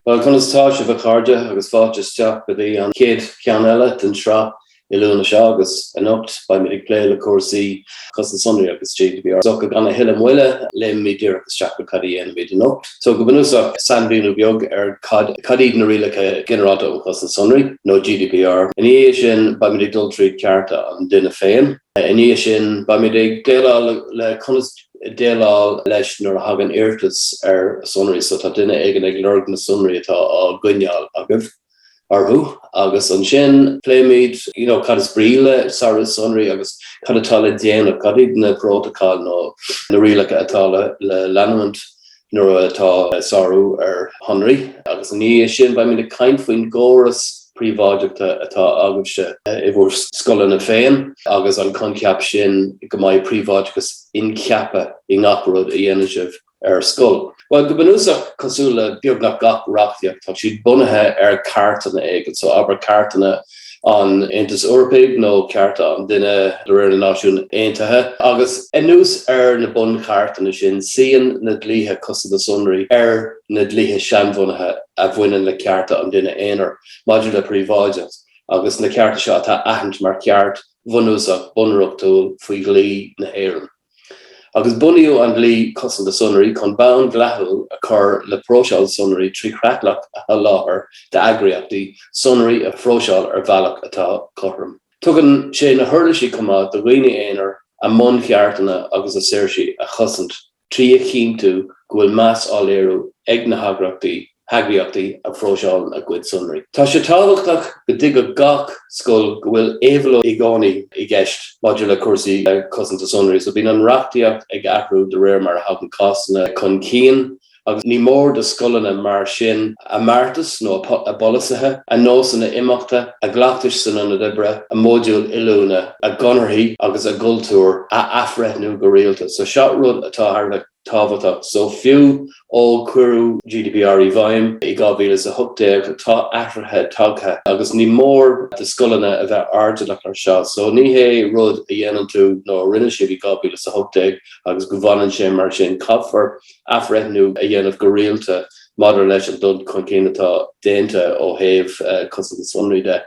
Bhuel, conas tá sibh a chairde agus fáilte isteach go dtí an chéad cheann eile den tsraith oiliúna seo agus anocht beimid ag plé le cúrsaí cosaint sonraí agus GDPR. So gan a thuilleadh moille, léimimid díreach isteach go cad a dhéanfaimid anocht. So go bunúsach, sainmhíniú beag ar cad cad iad na rialacha ginearálta um chosaint sonraí, nó GDPR. Ina dhiaidh sin, beimid ag dul tríd cearta an duine féin. Ina dhiaidh sin, beimid ag déileáil le conas déileáil leis nuair a thagann iarratas ar sonraí, so tá duine éigin ag lorg na sonraí atá á gcoinneáil agaibh orthu agus ansin pléimid you know cad is brí le sárú sonraí agus cad atá le déanamh, cad iad na prótacail nó na rialacha atá le le leanúint nuair atá sárú ar shonraí agus ina dhiaidh sin beimid ag caint faoin gcóras príobháideachta atá agaibhse i bhur scoileanna féin agus an coincheap sin go mbeidh príobháideachas incheaptha i ngach rud a dhéanann sibh ar scoil. Bhuel, go bunúsach, cosúil le beagnach gach reachtaíocht, tá siad bunaithe ar cairteanna éigin, so abair cairteanna an Aontais Eorpaigh nó cearta an duine de réir na Náisiún Aontaithe. Agus anuas ar na bunchairteanna sin, suíonn na dlíthe cosanta sonraí ar na dlíthe seanbhunaithe a bhaineann le cearta an duine aonair maidir le príobháideacht agus na cearta seo atá aithint mar cheart bhunúsach bunreachtúil faoi dhlí na hÉireann. Agus bunaíodh an Dlí Cosanta Sonraí chun bonn dleathúil a chur le próiseáil sonraí trí chreatlach a sholáthar d'eagraíochtaí sonraí a phróiseáil ar bhealach atá cothrom. Tugann sé na huirlisí chomh maith do dhaoine aonair a mbuncheartanna agus a saoirsí a chosaint 3 a chinntiú go bhfuil meas á léiriú ag na heagraíochtaí heagraíochtaí a phróiseálann a gcuid sonraí. Tá sé tábhachtach go dtuigfeadh gach scoil go bhfuil éabhlóid i gcónaí i gceist maidir le cúrsaí cosanta sonraí. So bíonn an reachtaíocht ag athrú de réir mar a thagann cásanna chun cinn agus ní mór do scoileanna mar sin a mbeartais nó a bpolasaithe, a nósanna imeachta, a gcleachtais san ionad oibre, a móidúil oiliúna, a gconarthaí agus a gcultúr a athbhreithniú go rialta. So seo rud atá thar a bheith tábhachtach. So fiú ó cuireadh GDPR i bhfeidhm i 2018 tá athruithe tagtha agus ní mór do scoileanna a bheith airdeallach ar seo. So ní hé rud a dhéanann tú nó a rinne sibh i 2018 agus go bhfanann sé mar sin. Caithfear athbhreithniú a dhéanamh go rialta maidir leis an dul chun cinn atá déanta ó thaobh cosanta sonraí de.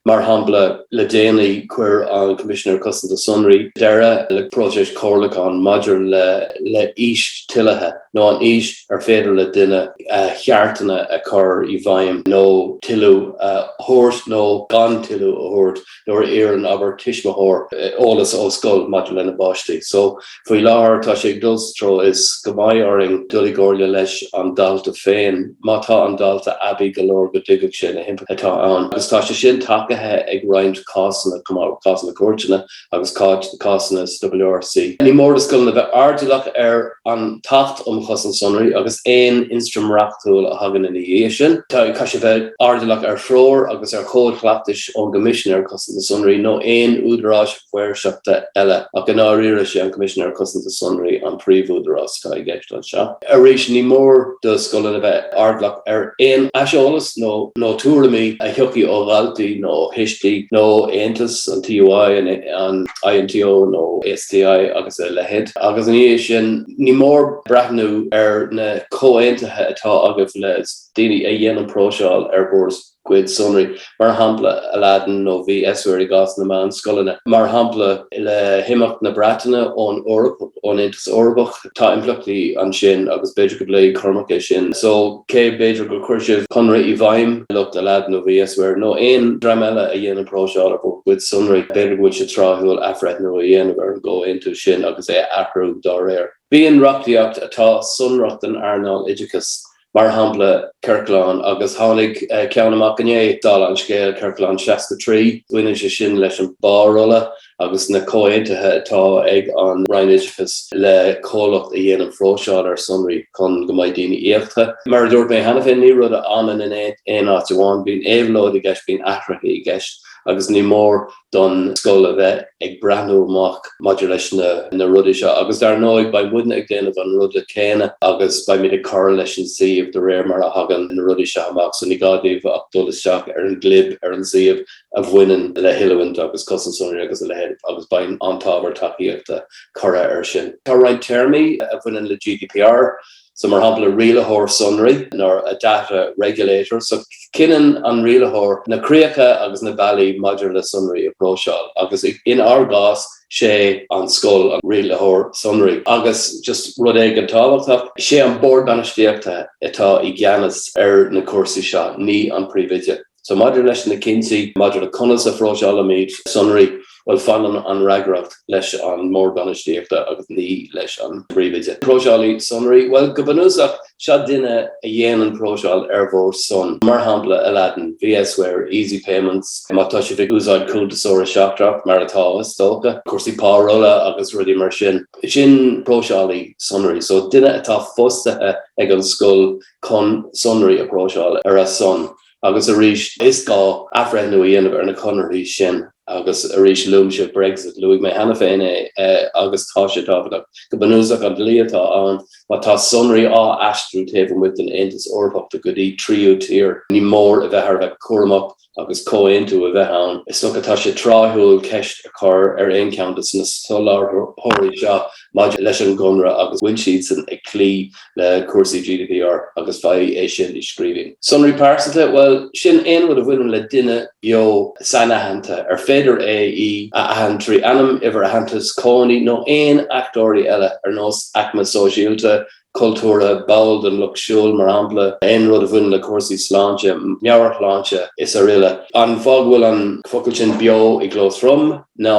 Mar shampla, le déanaí chuir an Coimisinéir Cosanta Sonraí deireadh le próiseas comhairliúcháin maidir le le haois toilithe, nó an aois ar féidir le duine a cheartanna a chur i bhfeidhm nó toiliú a thabhairt nó gan toiliú a thabhairt nuair a iarrann, abair, tuismitheoir eolas ó scoil maidir lena bpáistí. So, faoi láthair tá sé ag dul sa treo is go mbeidh orainn dul i gcomhairle leis an dalta féin má tá an dalta aibí go leor go dtuigfeadh sé na himpleachtaí atá ann. Agus tá sé sin tacaithe ag roinnt cásanna chomh maith, cásanna cúirteanna agus cásanna sa WRC. Ní mór do scoileanna bheith airdeallach ar an tAcht um Chosaint Sonraí agus aon ionstraim reachtúil a thagann ina dhiaidh sin. Caithfidh siad bheith airdeallach ar threoir agus ar chóid chleachtais ón gCoimisinéir Cosanta Sonraí nó aon údaráis mhaoirseachta eile, ach i ndáiríre is é an Coimisinéir Cosanta Sonraí an príomhúdarás atá i gceist anseo. Arís, ní mór do scoileanna bheith airdeallach ar aon aiseolas nó nó tuairimí a thiocfaidh ó dhaltaí nó ó thuistí nó aontais, an TUI, an INTO nó ASTI agus a leithéid. Agus ina dhiaidh sin, ní mór breathnú ar na comhaontuithe atá agaibh le daoine a dhéanann próiseáil ar bhur gcuid sonraí, mar shampla Aladdin nó VSware i gcás na meánscoileanna. Mar shampla, le himeacht na Breataine ón Eoraip, ón Aontas Eorpach, tá impleachtaí ansin agus b'fhéidir go bpléifidh Cormac é sin. So, cé b'fhéidir gur chuir sibh conradh i bhfeidhm, lucht Aladdin nó VSware, nó aon dream eile a dhéanann próiseáil ar bhur gcuid sonraí, b'fhéidir go bhfuil sé tráthúil athbhreithniú a dhéanamh ar an gcomhaontú sin agus é a athrú dá réir. Bíonn reachtaíocht atá sonrach don earnáil oideachais mar shampla ciorclán, agus tháinig ceann amach inné, dála an scéil, ciorclán 63, baineann sé sin leis an bpárolla agus na comhaontuithe atá ag an Roinn Oideachais le comhlacht a dhéanann próiseáil ar sonraí chun go mbeidh daoine íoctha. Mar a dúirt mé cheana féin, ní rud a fhanann in aon áit amháin, bíonn éabhlóid i gceist, bíonn athruithe i gceist agus ní mór don scoil a bheith ag breathnú amach maidir leis na rudaí seo. Agus dar ndóigh, beidh muidne ag déanamh an ruda céanna agus beimid ag cur leis an suíomh de réir mar a thagann na rudaí seo amach. So ní gá daoibh ach dul isteach ar an gclib ar an suíomh a bhaineann le hoiliúint agus cosaint sonraí agus a leithéid agus beidh an t-ábhar tacaíochta curtha air sin. Tá roinnt téarmaí a bhaineann le GDPR. So mar shampla rialaitheoir sonraí nó a data regulator. So cinneann an rialaitheoir na críocha agus na bealaí maidir le sonraí a phróiseáil agus in ár gcás sé an scoil an rialaitheoir sonraí. Agus just rud éigin tábhachtach, sé an bord bainistíochta atá i gceannas ar na cúrsaí seo, ní an príomhoide. So maidir leis na cinntí maidir le conas a phróiseálaimid sonraí, bhuel fanann an fhreagracht leis an mBord Bainistíochta agus ní leis an bPríomhoide. Próiseálaí sonraí, bhuel go bunúsach seo duine a dhéanann próiseáil ar bhur son. Mar shampla Aladdin, VSware, Easy Payments, má tá sibh ag úsáid cuntasóra seachtrach, mar atá is dócha, cúrsaí párolla agus rudaí mar sin. Sin próiseálaí sonraí. So duine atá fostaithe ag an scoil chun sonraí a phróiseáil ar a son. Agus arís, is gá athbhreithniú a dhéanamh ar na conarthaí sin agus arís luaimse Brexit, luaigh mé cheana féin é agus tá sé tábhachtach. Go bunúsach, an dlí atá ann, má tá sonraí á aistriú taobh amuigh den Aontas Eorpach go dtí tríú tír, ní mór a bheith thar a bheith cúramach agus comhaontú a bheith ann. Is dócha tá sé tráthúil ceist a chur ar aon cheann de na soláthróirí seo maidir leis an gconradh agus bhfuil siadsan ag cloí le cúrsaí GDPR agus faigh é sin i scríbhinn. Sonraí pearsanta, bhuel, sin aon rud a bhaineann le duine beo sainaitheanta ar féidir é, í a aithint trí ainm, uimhir aitheantais, cónaí nó aon fhachtóirí eile ar nós aicme sóisialta, cultúrtha, ball den lucht siúil, mar shampla, aon rud a bhaineann le cúrsaí sláinte, meabhairshláinte is araile. An fáth go bhfuil an focal sin beo i gcló trom ná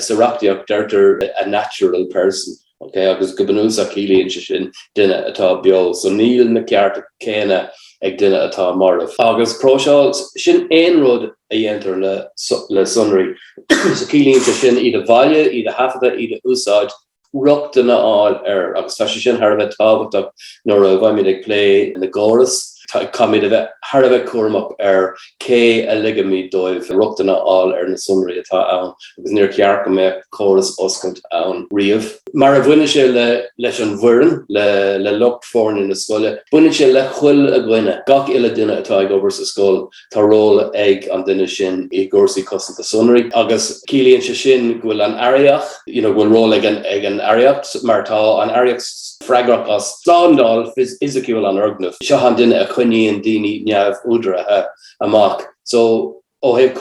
sa reachtaíocht deirtear a natural person. Ok, agus go bunúsach ciallaíonn sé sin duine atá beo, so níl na cearta céanna ag duine atá marbh. Agus próiseáil, sin aon rud a dhéantar le le sonraí. So ciallaíonn sé sin iad a bhailiú, iad a thaifeadadh, iad a úsáid, rochtain a fháil air. Agus tá sé sin thar a bheith tábhachtach nuair a bheimid ag plé na gcóras. Caithfimid a bheith thar a bheith cúramach ar cé a ligimid dóibh rochtain a fháil ar na sonraí atá ann agus níor cheart go mbeadh córas oscailte ann riamh. Mar a bhaineann sé le leis an bhfoireann, le le lucht foirne na scoile, baineann sé le chuile dhuine, gach uile duine atá ag obair sa scoil, tá ról ag an duine sin i gcúrsaí cosanta sonraí agus ciallaíonn sé sin go bhfuil an aireacht, you know, go bhfuil ról ag an ag an aireacht mar tá an aireacht freagrach as slándáil fhisiciúil an fhoirgnimh. Seo an duine a choinníonn daoine neamhúdaraithe amach. So, ó thaobh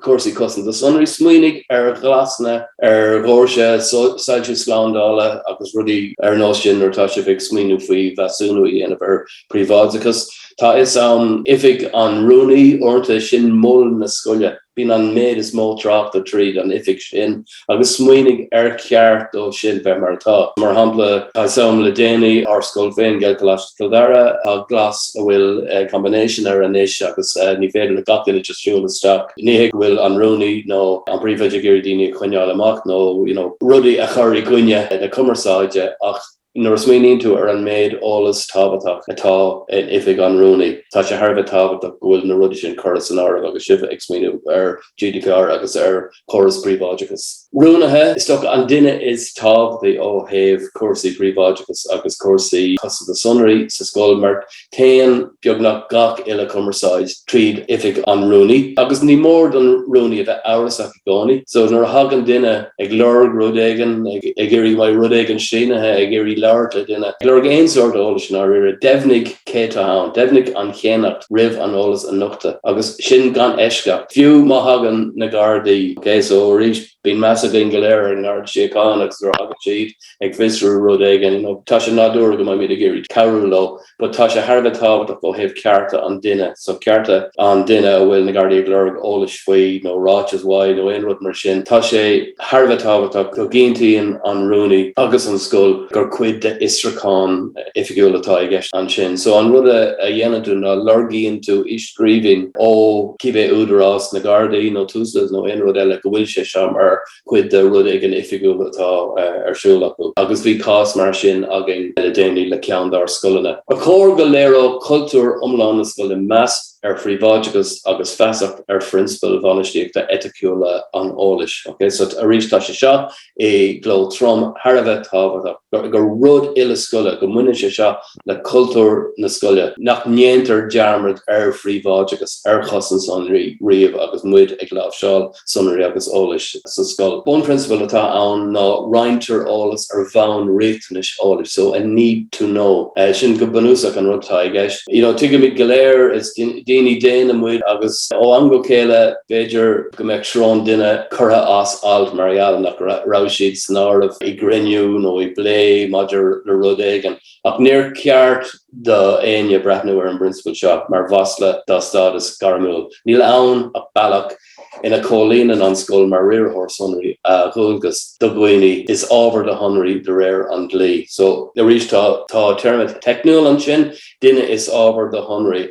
cúrsaí cosanta sonraí, smaoinigh ar ghlasanna, ar dhoirse, soilsiú slándála agus rudaí ar nós sin nuair atá sibh ag smaoineamh faoi mheasúnú a dhéanamh ar phríobháideachas. Tá fhios a'm, oifig an rúnaí, uaireanta sin mol na scoile. Bíonn an méid is mó tráchta tríd an oifig sin agus smaoinigh ar cheart dó sin bheith mar atá. Mar shampla, tá fhios a'm le déanaí, ár scoil féin, Gaelcholáiste Chill Dara, tá glas a bhfuil combination air anois agus ní féidir le gach duine just siúl isteach. Ní hé go bhfuil an rúnaí nó an príomhoide ag iarraidh daoine a choinneáil amach nó you know rudaí a chur i gcoinne na cumarsáide ach, Nuair a smaoiníonn tú ar an méid eolas tábhachtach atá in oifig an rúnaí, tá sé thar a bheith tábhachtach go bhfuil na rudaí sin curtha san áireamh agus sibh ag smaoineamh ar GDPR agus ar chóras príobháideachais. Rúnaithe, is dócha an duine is tábhachtaí ó thaobh cúrsaí príobháideachais agus cúrsaí cosanta sonraí sa scoil mar téann beagnach gach uile chumarsáid tríd oifig an rúnaí agus ní mór don rúnaí a bheith amhrasach i gcónaí. So nuair a thagann duine ag lorg rud éigin, ag iarraidh go mbeidh rud éigin sínithe, ag iarraidh labhairt le duine, ag lorg aon sórt eolais i ndáiríre, deimhnigh cé atá ann, deimhnigh an chéannacht roimh an eolas a nochtadh agus sin gan eisceacht. Fiú má thagann na Gardaí, ok, so arís bíonn meas againn go léir ar an nGarda Síochána agus nuair a thagann siad ag fiosrú rud éigin, you know, tá sé nádúrtha go mbeimid ag iarraidh cabhrú leo. But tá sé thar a bheith tábhachtach ó thaobh cearta an duine, so cearta an duine a bhfuil na Gardaí ag lorg eolais faoi nó ráiteas uaidh nó aon rud mar sin, tá sé thar a bheith tábhachtach go gcinntíonn an rúnaí agus an scoil gur cuid de fhiosrúchán oifigiúil atá i gceist ansin. So an rud a dhéanann tú ná lorgaíonn tú i scríbhinn ó cibé údarás, na Gardaí nó Tusla nó aon rud eile go bhfuil sé seo mar cuid de rud éigin oifigiúil atá ar siúl acu, agus bhí cás mar sin againn le déanaí le ceann dár scoileanna. Ba chóir go léireodh cultúr iomlán na scoile meas. ar phríobháideachas agus feasacht ar phrionsabail bhainistíochta eiticiúla an eolais. Ok, so arís tá sé seo i gcló trom thar a bheith tábhachtach, gur rud uile scoile, go mbaineann sé seo le cultúr na scoile, nach ndéantar dearmad ar phríobháideachas, ar chosaint sonraí riamh agus muid ag láimhseáil sonraí agus eolais sa scoil. Bunphrionsabal atá ann ná roinntear eolas ar bhonn riachtanais eolais, so a need to know. Sin go bunúsach an rud atá i gceist. You know, tuigimid go léir, is daoine daonna muid agus ó am go chéile b'fhéidir go mbeadh srón duine curtha as alt mar gheall nach raibh siad san áireamh i gcruinniú nó i bplé maidir le rud éigin. Ach níor cheart do éinne breathnú ar an bprionsabal seo mar mhasla dá stádas gairmiúil. Níl ann ach bealach ina chomhlíonann an scoil mar riarthóir sonraí a dhualgas do dhaoine is ábhar do shonraí de réir an dlí. So, arís, tá tá téarma teicniúil ansin, duine is ábhar do shonraí,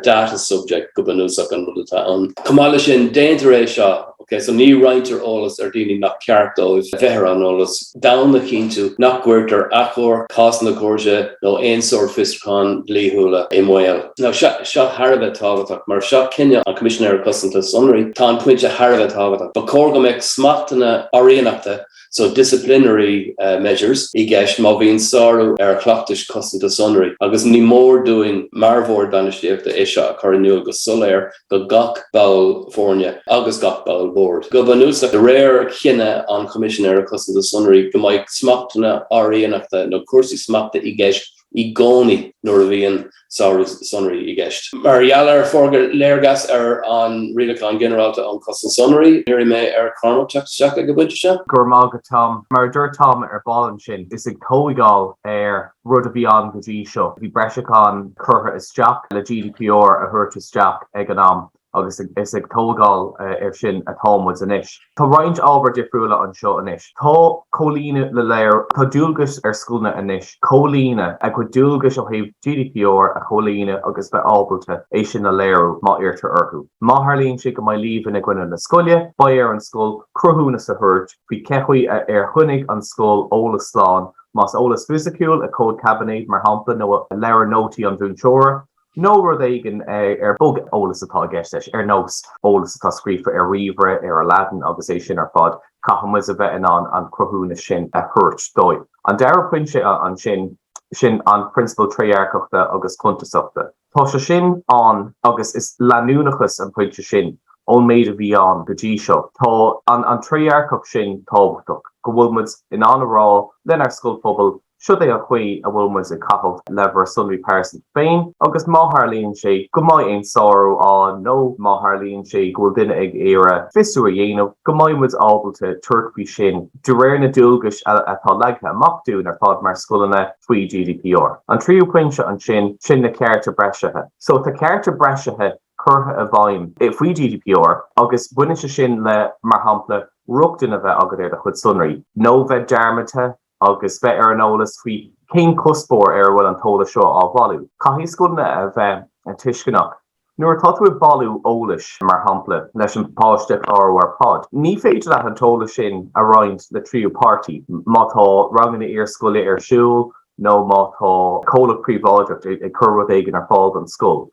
data subject go bunúsach an rud atá ann. Chomh maith leis sin, déantar é seo, ok, so ní roinntear eolas ar daoine nach ceart dóibh bheith ar an eolas, d'fhonn a chinntiú nach gcuirtear achomhairc, cásanna cúirte nó aon sórt fiosrúcháin dlíthiúla i mbaol. Now seo, seo thar a bheith tábhachtach, mar seo cinneadh an Choimisinéara Cosanta Sonraí, tá an pointe thar a bheith tábhachtach. Ba chóir go mbeadh smachtanna araíonachta, so disciplinary measures, i gceist má bhíonn sárú ar chleachtais cosanta sonraí agus ní mór dúinn mar Bhord Bainistíochta é seo a chur in iúl go soiléir do gach ball foirne agus gach ball boird. Go bunúsach, de réir chinneadh an Choimisinéara Cosanta Sonraí, go mbeidh smachtanna araíonachta nó cúrsaí smachta i gceist i gcónaí nuair a bhíonn sárú sonraí i gceist. Mar gheall ar forléargas ar an Rialachán Ginearálta um Chosaint Sonraí, iarrfaidh mé ar Chormac teacht isteach ag an bpointe seo. Go raibh maith agat Tom. Mar a dúirt Tom ar ball ansin, is ag tóigeáil ar rud a bhí ann go dtí seo. Bhí breisiúchán curtha isteach le GDPR a thabhairt isteach ag an am agus is ag tógáil air sin atá muid anois. Tá roinnt ábhar difriúla anseo anois. Tá comhlíonadh le léiriú, tá dualgas ar scoileanna anois comhlíonadh a gcuid dualgais ó thaobh GDPR a chomhlíonadh agus bheith ábalta é sin a léiriú má iarrtar orthu. Má tharlaíonn sé go mbeidh líomhain i gcoinne na scoile, beidh ar an scoil cruthúnas a thabhairt faoi cé chaoi ar choinnigh an scoil eolas slán, más eolas fisiciúil i comhad caibinéid mar shampla nó i leabhar nótaí an mhúinteora, nó rud éigin ar bog-eolas atá i gceist leis, ar nós eolas atá scríofa ar ríomhaire, ar Aladdin agus é sin ar fad, caithfidh muid a bheith in ann an cruthúnas sin a thabhairt dóibh. An dara pointe ansin, sin an prionsabal trédhearcachta agus cuntasachta. Tá sé sin ann agus is leanúnachas an pointe sin ón méid a bhí ann go dtí seo. Tá an trédhearcacht sin tábhachtach, go bhfuil muid in ann a rá lenár scoilphobal, Siod é an chaoi a bhfuil muid ag caitheamh le bhur sonraí pearsanta féin agus má tharlaíonn sé go mbeidh aon sárú ann nó má tharlaíonn sé go bhfuil duine ag iarraidh fiosrú a dhéanamh, go mbeidh muid ábalta tabhairt faoi sin de réir na dualgais atá leagtha amach dúinn ar fad mar scoileanna faoi GDPR. An tríú pointe ansin, sin na cearta breisithe. So tá cearta breisithe curtha i bhfeidhm faoi GDPR agus baineann sé sin le, mar shampla, rochtain a bheith agat ar do chuid sonraí nó bheith dearmadta, agus bheith ar an eolas faoi cén cuspóir ar a bhfuil an t-eolas seo á bhailiú. Caithfidh scoileanna a bheith tuisceanach. Nuair atá tú ag bailiú eolais, mar shampla, leis an bpáiste a chlárú ar pod, ní féidir leat an t-eolas sin a roinnt le tríú páirtí. Má tá ranganna iarscoile ar siúl nó má tá comhlacht príobháideach ag cur rud éigin ar fáil don scoil,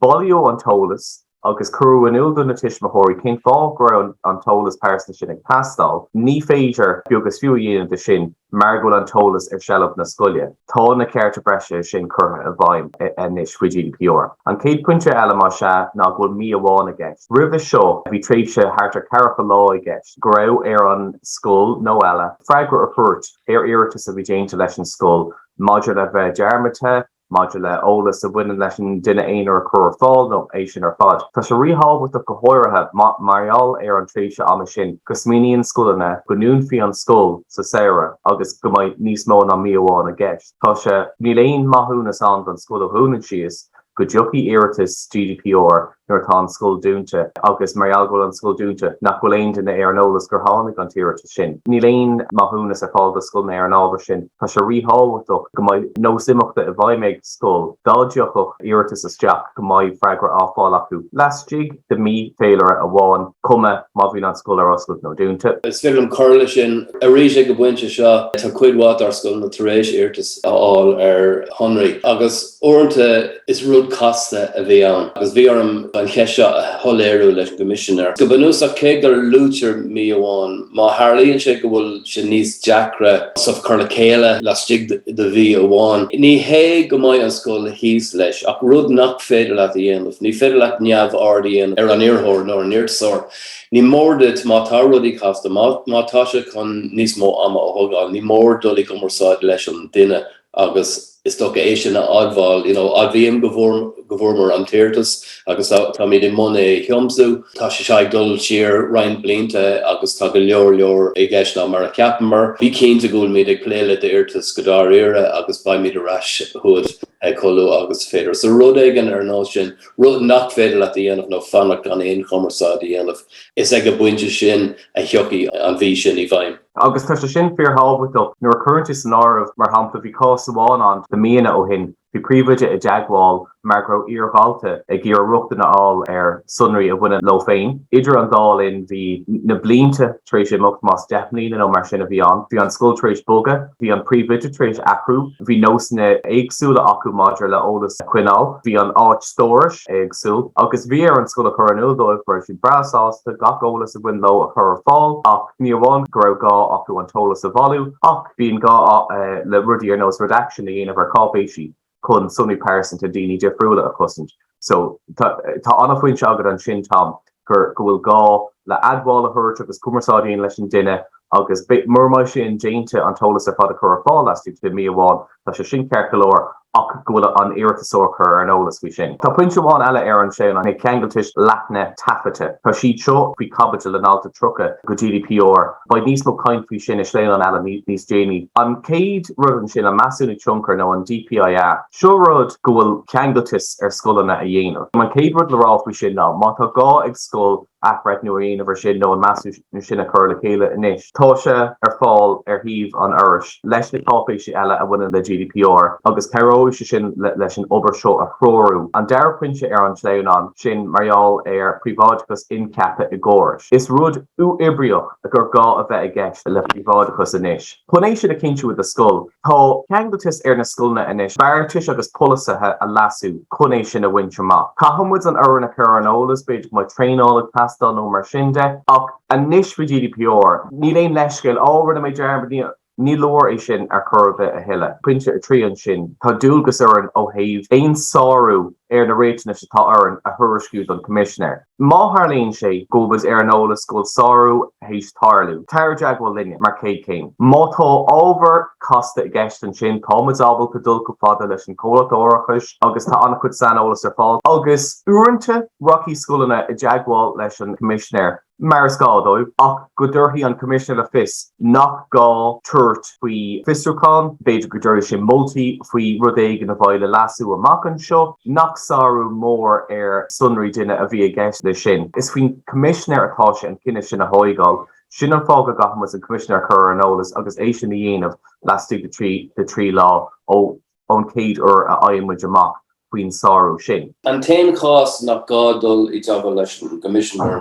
bailíodh an t-eolas, agus cuireadh in iúl do na tuismitheoirí cén fáth go raibh an t-eolas pearsanta sin ag teastáil. Ní féidir beag is fiú a dhéanamh de sin mar go bhfuil an t-eolas ar seilbh na scoile. Tá na cearta breise sin curtha i bhfeidhm anois faoi GDPR. An chéad phointe eile más ea ná go bhfuil mí amháin i gceist. Roimhe seo bhí tréimhse thart ar ceathracha lá i gceist go raibh ar an scoil nó eile freagra a thabhairt ar iarratas a bhí déanta leis an scoil maidir le bheith dearmadta, maidir le eolas a bhaineann leis an duine aonair a chur ar fáil nó é sin ar fad. Tá sé ríthábhachtach go háirithe mar gheall ar an tréimhse ama sin go smaoiníonn scoileanna go ndúnfaí an scoil sa samhradh agus go mbeidh níos mó ná mí amháin i gceist. Tá sé, níl aon maithiúnas ann don scoil a dhúnann síos go dtiocfaidh iarratas GDPR. nuair atá an scoil dúnta agus mar gheall go bhfuil an scoil dúnta nach bhfuil aon duine ar an eolas gur tháinig an t-iarratas sin. Níl aon maithiúnas ar fáil do scoileanna ar an ábhar sin. Tá sé ríthábhachtach go mbeidh nós imeachta i bhfeidhm ag scoil dá dtiocfadh iarratas isteach go mbeidh freagra á fáil acu laistigh de mí féilire amháin, cuma má bhíonn an scoil ar oscailt nó dúnta. Is féidir liom cur leis sin. Arís ag an bpointe seo, tá cuid mhaith dár scoileanna tar éis iarratas a fháil ar shonraí agus uaireanta is rud casta a bhí ann agus bhí orm an cheist seo a shoiléiriú leis an gCoimisinéir. Go bunúsach, cé go luaitear mí amháin, má tharlaíonn sé go bhfuil sé níos deacra stuif a chur le chéile laistigh de mhí amháin, ní hé go mbeidh an scoil thíos leis, ach rud nach féidir leat a dhéanamh, ní féidir leat neamhaird a dhéanamh ar an iarrthóir nó an iarratasóir. Ní mór duit, má tá rudaí casta, má tá sé chun níos mó ama a thógáil, ní mór dul i gcumarsáid leis an duine agus is dócha é sin a admháil, you know, admhaím go bhfuair, go bhfuaireamar an t-iarratas agus táimid i mbun é a thiomsú. Tá sé seo ag dul siar roinnt blianta agus tá go leor leor i gceist ná mar a cheapamar. Bí cinnte go bhfuilimid ag plé le d'iarratas go dáiríre agus beimid ar ais chugat chomh luath agus is féidir. So rud éigin ar nós sin, rud nach féidir leat a dhéanamh ná fanacht gan aon chumarsáid a dhéanamh. Is ag an bpointe sin a thiocfaidh an mhí sin i bhfeidhm. Agus tá sé sin fíorthábhachtach nuair a chuireann tú san áireamh, mar shampla, bhí cás amháin ann na míonna ó shin, bhí príomhoide i dteagmháil mar go raibh iardhalta ag iarraidh rochtain a fháil ar sonraí a bhaineann leo féin. Idir an dá linn bhí na blianta tar éis imeacht, más 10 mbliana nó mar sin a bhí ann, bhí an scoil tar éis bogadh, bhí an príomhoide tar éis athrú, bhí nósanna éagsúla acu maidir le eolas a choinneáil, bhí an áit stórais éagsúil agus bhí ar an scoil a chur in iúl dóibh go raibh siad breá sásta gach eolas a bhain leo a chur ar fáil ach Ní amháin go raibh gá acu an t-eolas a bhailiú, ach bíonn gá le rudaí ar nós redaction a dhéanamh ar cháipéisí chun sonraí pearsanta daoine difriúla a chosaint. So, tá an-phointe agat ansin, Tom, gur go bhfuil gá le admháil a thabhairt agus cumarsáid a dhéanamh leis an duine agus mura mbeidh sé indéanta an t-eolas ar fad a chur ar fáil laistigh de mhí amháin, Tá sé sin ceart go leor ach go bhfuil an iarratasóir curtha ar an eolas faoi sin. Tá pointe amháin eile ar an sleamhnán, na ceangaltais leathana taifeadta. Tá siad seo faoi chaibidil in alt 30 de GDPR. Beidh níos mó caint faoi sin i sleamhnán eile níos déanaí. An chéad rud ansin, an measúnú tionchair nó an DPIA. Seo rud go bhfuil ceangaltas ar scoileanna a dhéanamh. An chéad rud le rá faoi sin ná má tá gá ag scoil athbhreithniú a dhéanamh ar sin nó an measúnú sin a chur le chéile anois. Tá sé ar fáil ar shuíomh an Fhorais leis na cáipéisí eile a bhaineann le GDPR agus cabhróidh sé sin leis an obair seo a threorú. An dara pointe ar an sleamhnán sin mar gheall ar phríobháideachas incheaptha i gcórais. Is rud uathoibríoch gur gá a bheith i gceist le príobháideachas anois. Chun é sin a chinntiú i do scoil, tá ceangaltas ar na scoileanna anois beartais agus polasaithe a leasú chun é sin a bhaint amach. Caithfidh muid an fhoireann a chur ar an eolas, b'fhéidir go mbeidh traenáil ag teastáil nó mar sin de, ach anois faoi GDPR, níl aon leithscéal, 'Á, rinne mé dearmad, ní leor é sin ar chor ar bith a thuilleadh. Pointe 3 ansin, tá dualgas orainn ó thaobh aon sárú ar na riachtanais atá orainn a thuairisciú don Choimisinéir. Má tharlaíonn sé go bhfuil muid ar an eolas go bhfuil sárú théis tarlú, tar i dteagmháil linne mar chéad chéim. Má tá ábhar casta i gceist ansin, tá muid ábalta dul chomh fada leis an chomhlacht árachais agus tá an-chuid saineolas ar fáil. Agus uaireanta rachaidh scoileanna i dteagmháil leis an Choimisinéir. mar is gá dóibh, ach go dtabharfaidh an Coimisinéir le fios nach gá tabhairt faoi fiosrúchán, b'fhéidir go dtabharfaidh sé moltaí faoi rud éigin a bheidh le leasú amach anseo, nach sárú mór ar sonraí duine a bhí i gceist leis sin. Is faoin Choimisinéir atá sé an cinneadh sin a thóigeáil. Sin an fáth go gcaithfidh muid an Coimisinéir a chur ar an eolas agus é sin a dhéanamh laistigh de thrí lá ó ón chéad uair a fhaigheann muid amach faoin sárú sin. An t-aon chás nach gá dul i dteagmháil leis an gCoimisinéir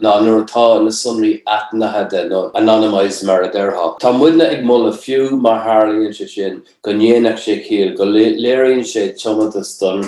ná nuair atá na sonraí athnaithide nó anonymised mar a déarfá. Tá muidne ag moladh, fiú má tharlaíonn sé sin, go ndéanfadh sé ciall, go léiríonn sé tiomantas don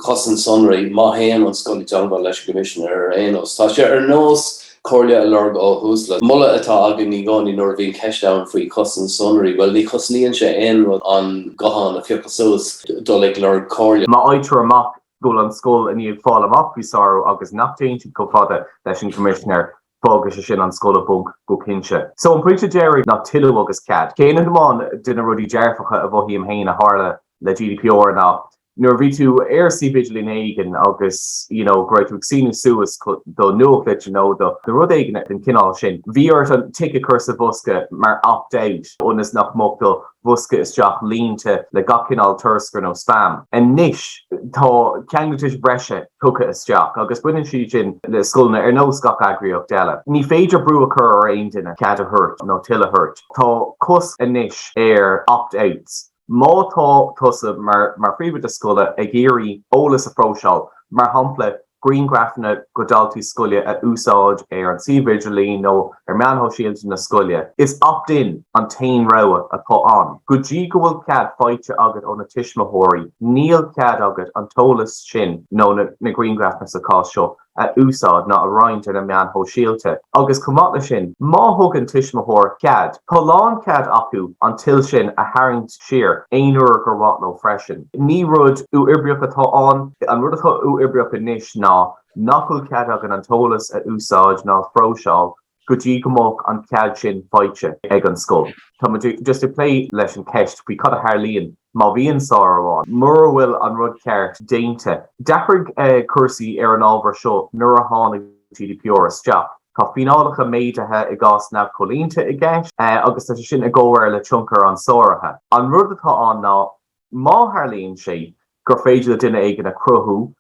chosaint sonraí má théann an scoil i dteagmháil leis an gCoimisinéir ar aon nós. Tá sé ar nós comhairle a lorg ó uaisle. Moladh atá againn i gcónaí nuair a bhíonn ceist ann faoi chosaint sonraí, bhuel, ní chosnaíonn sé aon rud an guthán a phiocadh suas, dul ag lorg comhairle. Má fhaightear amach go bhfuil an scoil i ndiaidh fáil amach faoi sárú agus nach dtéann siad chomh fada leis an gCoimisinéir, fágfaidh sé sin an scoil i bponc go cinnte. So an pointe deiridh ná toiliú agus cead. Ceann amháin de na rudaí dearfacha a mhothaím féin a tharla le GDPR ná. Nuair a bhí tú ar suíomh idirlín éigin agus you know go raibh tú ag síniú suas do nuachtlitir nó do rud éigin den chineál sin, bhí ort an tic a chur sa bhosca mar opt out ionas nach mbeadh do bhosca isteach líonta le gach cineál turscar nó spam. Anois tá ceangaltais bhreise tugtha isteach agus baineann siad sin le scoileanna ar nós gach eagraíocht eile. Ní féidir brú a chur ar aon duine cead a thabhairt nó toil a thabhairt. Tá cosc anois ar opt outs. Má tá tusa mar phríomhoide scoile ag iarraidh eolas a phróiseáil, mar shampla grianghrafanna de dhaltaí scoile a úsáid ar an suíomh idirlín nó ar meáin shóisialta na scoile, is opt-in an t-aon rogha atá ann. Go dtí go bhfuil cead faighte agat ó na tuismitheoirí, níl cead agat an t-eolas sin, nó na grianghrafanna sa chás seo, a úsáid ná a roinnt ar na meáin shóisialta. Agus chomh maith leis sin, má thugann tuismitheoir cead, tá lánchead acu an toil sin a tharraingt siar aon uair gur mhaith leo freisin. Ní rud uathoibríoch atá ann. An rud atá uathoibríoch anois ná nach bhfuil cead againn an t-eolas a úsáid ná a phróiseáil go dtí go mbeadh an cead sin faighte ag an scoil. Tá muid just ag plé leis an cheist faoi cad a tharlaíonn má bhíonn sárú ann, mura bhfuil an rud ceart déanta. D'athraigh cúrsaí ar an ábhar seo nuair a tháinig GDPR isteach. Tá fíneálacha méadaithe i gcás neamhchomhlíonta i gceist agus tá sé sin i gcomhréir le tionchar an sáraithe. An rud atá ann ná má tharlaíonn sé gur féidir le duine éigin a chruthú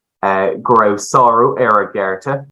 go raibh sárú ar a gcearta.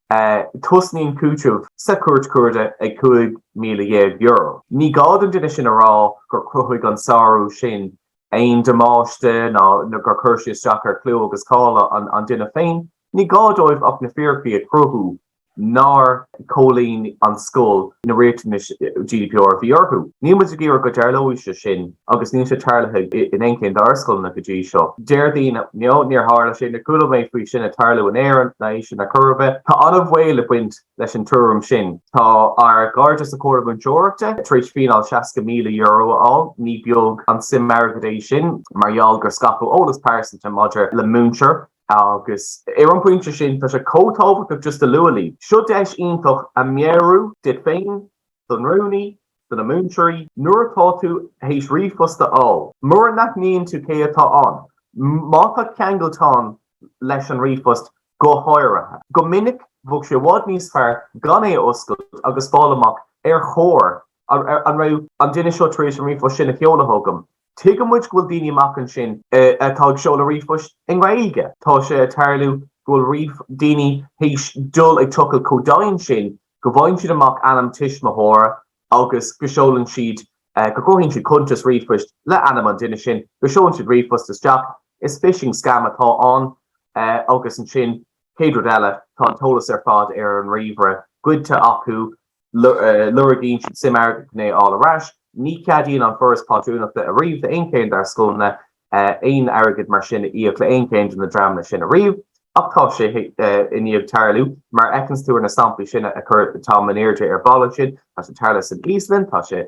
Tosnaíonn cúiteamh sa Chúirt Chuarda ag €15,000. Ní gá don duine sin a rá gur chruthaigh an sárú sin aon damáiste ná gur chuir sé isteach ar chlú agus cáil an duine féin. Ní gá dóibh ach na fíricí a chruthú. nár chomhlíon an scoil na riachtanais GDPR a bhí orthu. Níl muid ag iarraidh go dtarlóidh sé sin agus níl sé tarlaithe in aon cheann dár scoileanna go dtí seo. Deir daoine, no, níor tharla sé, níor chuala mé faoi sin ag tarlú in Éirinn ná é sin ar chor ar bith. Tá an-bhaol ag baint leis an tuairim sin. Tá ár gcairde sa Chomhairle Múinteoireachta tar éis fíneáil €60,000 a fháil, ní beag an suim airgid é sin mar gheall gur scaipeadh eolas pearsanta maidir le múinteoir Agus ar an bpointe sin, tá sé chomh tábhachtach just a lua libh, seo deis iontach a meabhrú duit féin, don rúnaí, do na múinteoirí, nuair atá tú théis ríomhphost a fháil, mura n-aithníonn tú cé atá ann, má tá ceangaltán leis an ríomhphost go háirithe. Go minic, bheadh sé i bhfad níos fearr gan é a oscailt agus fáil amach ar chóir an raibh an duine seo tar éis an ríomhphost sin a sheoladh chugam. Tuigeann muid go bhfuil daoine amach ansin atá ag seoladh ríomhphoist i nGaeilge. Tá sé ag tarlú go bhfuil daoine théis dul ag tochailt chomh domhain sin go bhfaigheann siad amach ainm tuismitheora agus go seolann siad, go gcruthaíonn siad cuntas ríomhphoist le ainm an duine sin, go seolann siad ríomhphost isteach. Is phishing scam atá ann agus ansin, chéad rud eile, tá an t-eolas ar fad ar an ríomhaire goidte acu. Lorgaíonn siad suim airgid chun é a fháil ar ais. Ní cheadaíonn an Foras Pátrúnachta ariamh d'aon cheann dár scoileanna aon airgead mar sin a íoc le aon cheann de na dreamanna sin ariamh. Ach tá sé i ndiaidh tarlú, mar a fheiceanns tú ar na samplaí sin a chuir Tom in airde ar ball ansin. Tá sé tarlaithe san Íoslainn, tá sé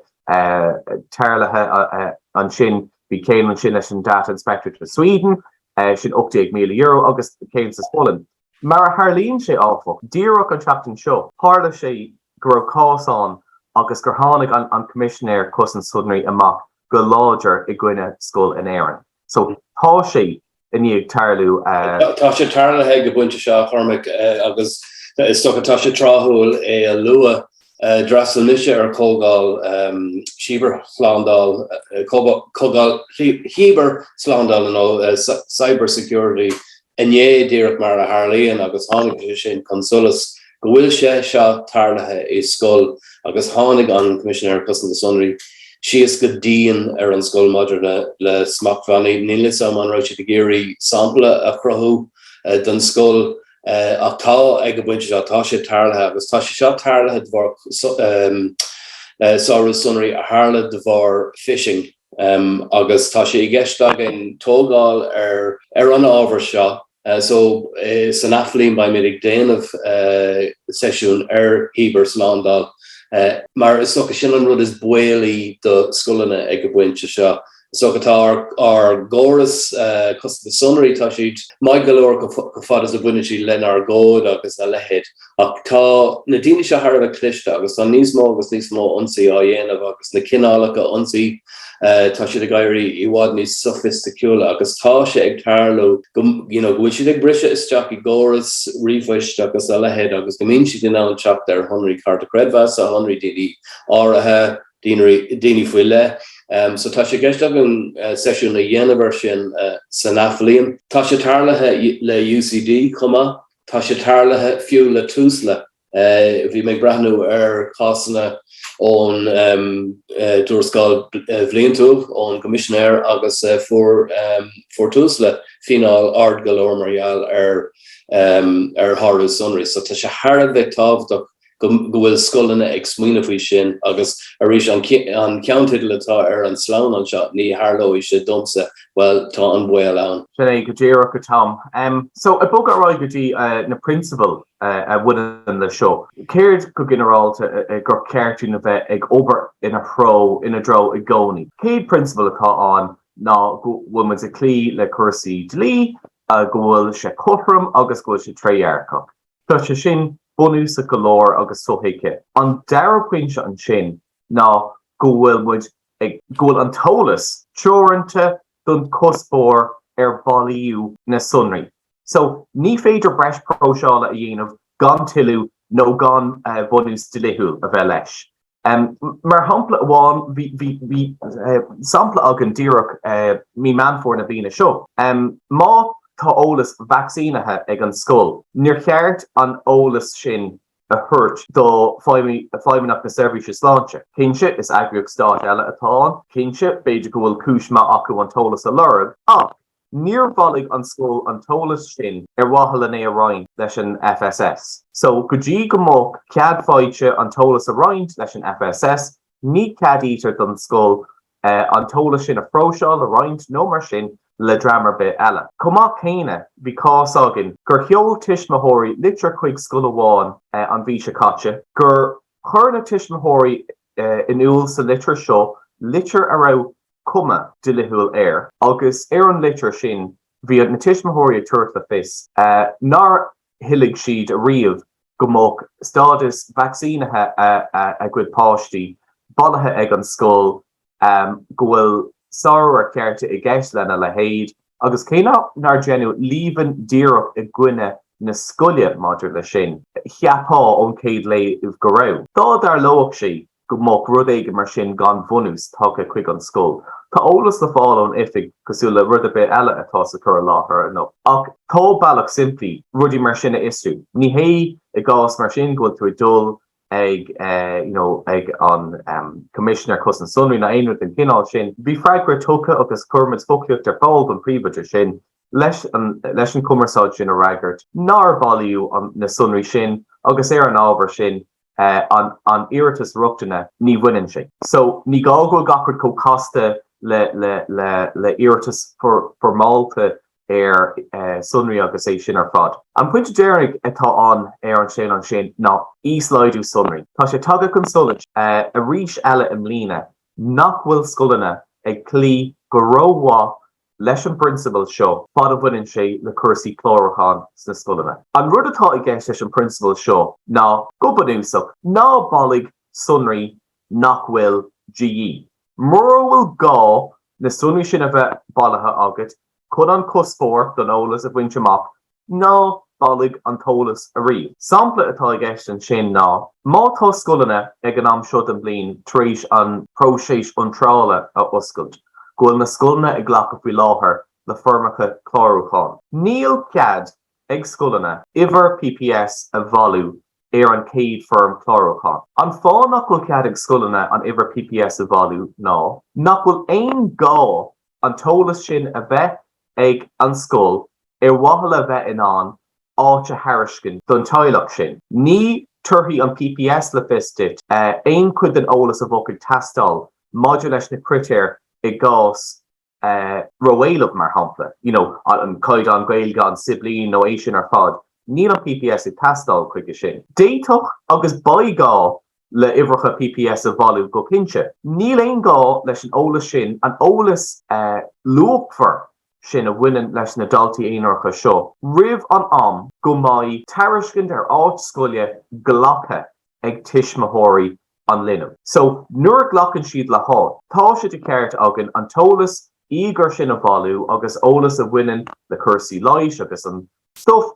tarlaithe ansin, bhí ceann ansin leis an Data Inspectorate of Sweden, sin €18,000, agus ceann sa Pholainn. Mar a tharlaíonn sé, áfach, díreach an tseachtain seo, tharla sé go raibh cás ann agus gur tháinig an Coimisinéir Cosaint Sonraí amach go láidir i gcoinne scoil in Éirinn. So, tá sé i ndiaidh tarlú. Tá sé tarlaithe ag an bpointe seo, a Chormaic, agus is dócha tá sé tráthúil é a lua. D'fhreastail mise ar chomhdháil cibearshlándáil, comhdháil chibearshlándála nó cyber security inné, díreach mar a tharlaíonn, agus tháinig sé sin chun solais go bhfuil sé seo tarlaithe i scoil agus tháinig an Coimisinéir Cosanta Sonraí síos go dian ar an scoil maidir le smachtbhannaí. Níl 'fhios a'm an raibh siad ag iarraidh sampla a chruthú don scoil ach tá ag an bpointe seo, tá sé tarlaithe agus tá sé seo tarlaithe de bharr sárú sonraí a tharla de bharr phishing. Agus tá sé i gceist againn tógáil ar ar an ábhar seo so san athbhliain beimid ag déanamh seisiún ar chibearshlándáil mar is dócha sin an rud is baolaí do scoileanna ag an bpointe seo. So tá ár gcóras cosanta sonraí, tá siad maith go leor chomh fada is a bhaineann siad lenár gcód agus a leithéid. Ach tá na daoine seo thar a bheith cliste agus tá níos mó agus níos mó ionsaí á dhéanamh agus na cineálacha ionsaí, tá siad ag éirí i bhfad níos sofaisticiúla agus tá sé ag tarlú go you know go bhfuil siad ag briseadh isteach i gcóras ríomhphoist agus a leithéid agus go mbíonn siad in ann teacht ar shonraí cárta creidmheasa, shonraí daoine áirithe, daoine faoi leith. So tá sé i gceist againn seisiún a dhéanamh ar sin san athbhliain. Tá sé tarlaithe le UCD chomh maith. Tá sé tarlaithe fiú le Tusla. Bhí mé ag breathnú ar chásanna ón dtuarascáil bhliantúil ón gCoimisinéir agus fuair fuair Tusla fíneáil ard go leor mar gheall ar ar shárú sonraí. So tá sé thar a bheith tábhachtach go bhfuil scoileanna ag smaoineamh faoi sin agus arís an ceannteideal atá ar an sleamhnán seo, ní tharlóidh sé domsa, bhuel, tá an baol ann. Sin é go díreach, a Tom. So, ag bogadh ar aghaidh go dtí na prionsabail a bhaineann le seo, céard go ginearálta gur cheart dúinn a bheith ag obair ina threo, ina dtreo i gcónaí? Céad prionsabal atá ann ná go bhfuil muid ag cloí le cúrsaí dlí, go bhfuil sé cothrom agus go bhfuil sé trédhearcach. Tá sé sin bunúsach go leor agus sothuigthe. An dara pointe ansin ná go bhfuil muid ag, go bhfuil an t-eolas teoranta don chuspóir ar bailíodh na sonraí. So, ní féidir breis próiseála a dhéanamh gan toiliú nó gan bunús dlíthiúil a bheith leis. Mar shampla amháin, bhí sampla againn díreach mí Meán Fómhair na bliana seo. Má tá eolas vacsaínithe ag an scoil, níor cheart an eolas sin a thabhairt do Feidhmeannacht na Seirbhíse Sláinte. Cinnte, is eagraíocht stáit eile atá ann. Cinnte, b'fhéidir go bhfuil cúis maith acu an t-eolas a lorg, ach Níor bhailigh an scoil an t-eolas sin ar mhaithe len é a roinnt leis an FSS. So, go dtí go mbeadh cead faighte an t-eolas a roinnt leis an FSS, ní ceadaítear don scoil an t-eolas sin a phróiseáil, a roinnt nó mar sin le dream ar bith eile. Chomh maith céanna, bhí cás againn gur sheol tuismitheoirí litir chuig scoil amháin an mhí seo caite gur chuir na tuismitheoirí in iúl sa litir seo, litir a raibh cuma dlíthiúil air agus ar an litir sin bhí na tuismitheoirí ag tabhairt le fios nár thoiligh siad ariamh go mbeadh stádas vacsaínithe a gcuid páistí bailithe ag an scoil, go bhfuil sárú ar chearta i gceist lena leithéid agus cé nár deineadh líomhain díreach i gcoinne na scoile maidir leis sin, cheapfá ón chéad léamh go raibh. Dá dtarlódh sé go mbeadh rud éigin mar sin gan bhunús tagtha chuig an scoil. Tá eolas le fáil ón oifig cosúil le rud ar bith eile atá sa chur i láthair anocht. Ach tá bealach simplí rudaí mar sin a fhiosrú. Ní hé i gcás mar sin go bhfuil tú ag dul ag you know ag an Coimisinéir Cosaint Sonraí ná aon rud den chineál sin. Bhí freagra tugtha agus chuir muid foclaíocht ar fáil don phríomhoide sin leis an leis an chumarsáid sin a fhreagairt nár bailíodh na sonraí sin agus ar an ábhar sin an iarratas rochtana, ní bhaineann sé. So, ní gá go bhfuil gach rud chomh casta le le le le iarratas foirmeálta ar sonraí agus é sin ar fad. An pointe deireanach atá ann ar an sleamhnán sin ná íoslaghdú sonraí. Tá sé tagtha chun solais arís eile i mbliana nach bhfuil scoileanna ag cloí go rómhaith leis an bprionsabal seo fad a bhaineann sé le cúrsaí clárúcháin sna scoileanna. An rud atá i gceist leis an bprionsabal seo ná, go bunúsach, ná bailigh sonraí nach bhfuil de dhíth. Mura bhfuil gá na sonraí sin a bheith bailithe agat chun an cuspóir don eolas a bhaint amach, ná bailigh an t-eolas ariamh. Sampla atá i gceist ansin ná má tá scoileanna ag an am seo den bhliain tar éis an próiseas iontrála a oscailt, go bhfuil na scoileanna ag glacadh faoi láthair le foirmeacha clárúcháin. Níl cead ag scoileanna uimhir PPS a bhailiú ar an chéad foirm clárúcháin. An fáth nach bhfuil cead ag scoileanna an uimhir PPS a bhailiú ná nach bhfuil aon gá an t-eolas sin a bheith ag an scoil ar mhaithe le bheith in ann áit a thairiscint don teaghlach sin. Ní tabharfaidh an PPS le fios duit aon chuid den eolas a bheadh ag teastáil maidir leis na critéir i gcás ró-éileamh, mar shampla, you know, an caighdeán Gaeilge, an siblín nó é sin ar fad. Níl an PPS ag teastáil chuige sin. D'fhéadfadh agus beidh gá. le huimhreacha PPS a bhailiú go cinnte. Níl aon gá leis an eolas sin, an eolas luachmhar sin a bhaineann leis na daltaí aonaracha seo, roimh an am go mbeidh tairiscint ar áit scoile glactha ag tuismitheoirí an linbh. So, nuair a ghlacann siad le háit, tá sé de cheart againn an t-eolas íogair sin a bhailiú agus eolas a bhaineann le cúrsaí leighis agus an stuff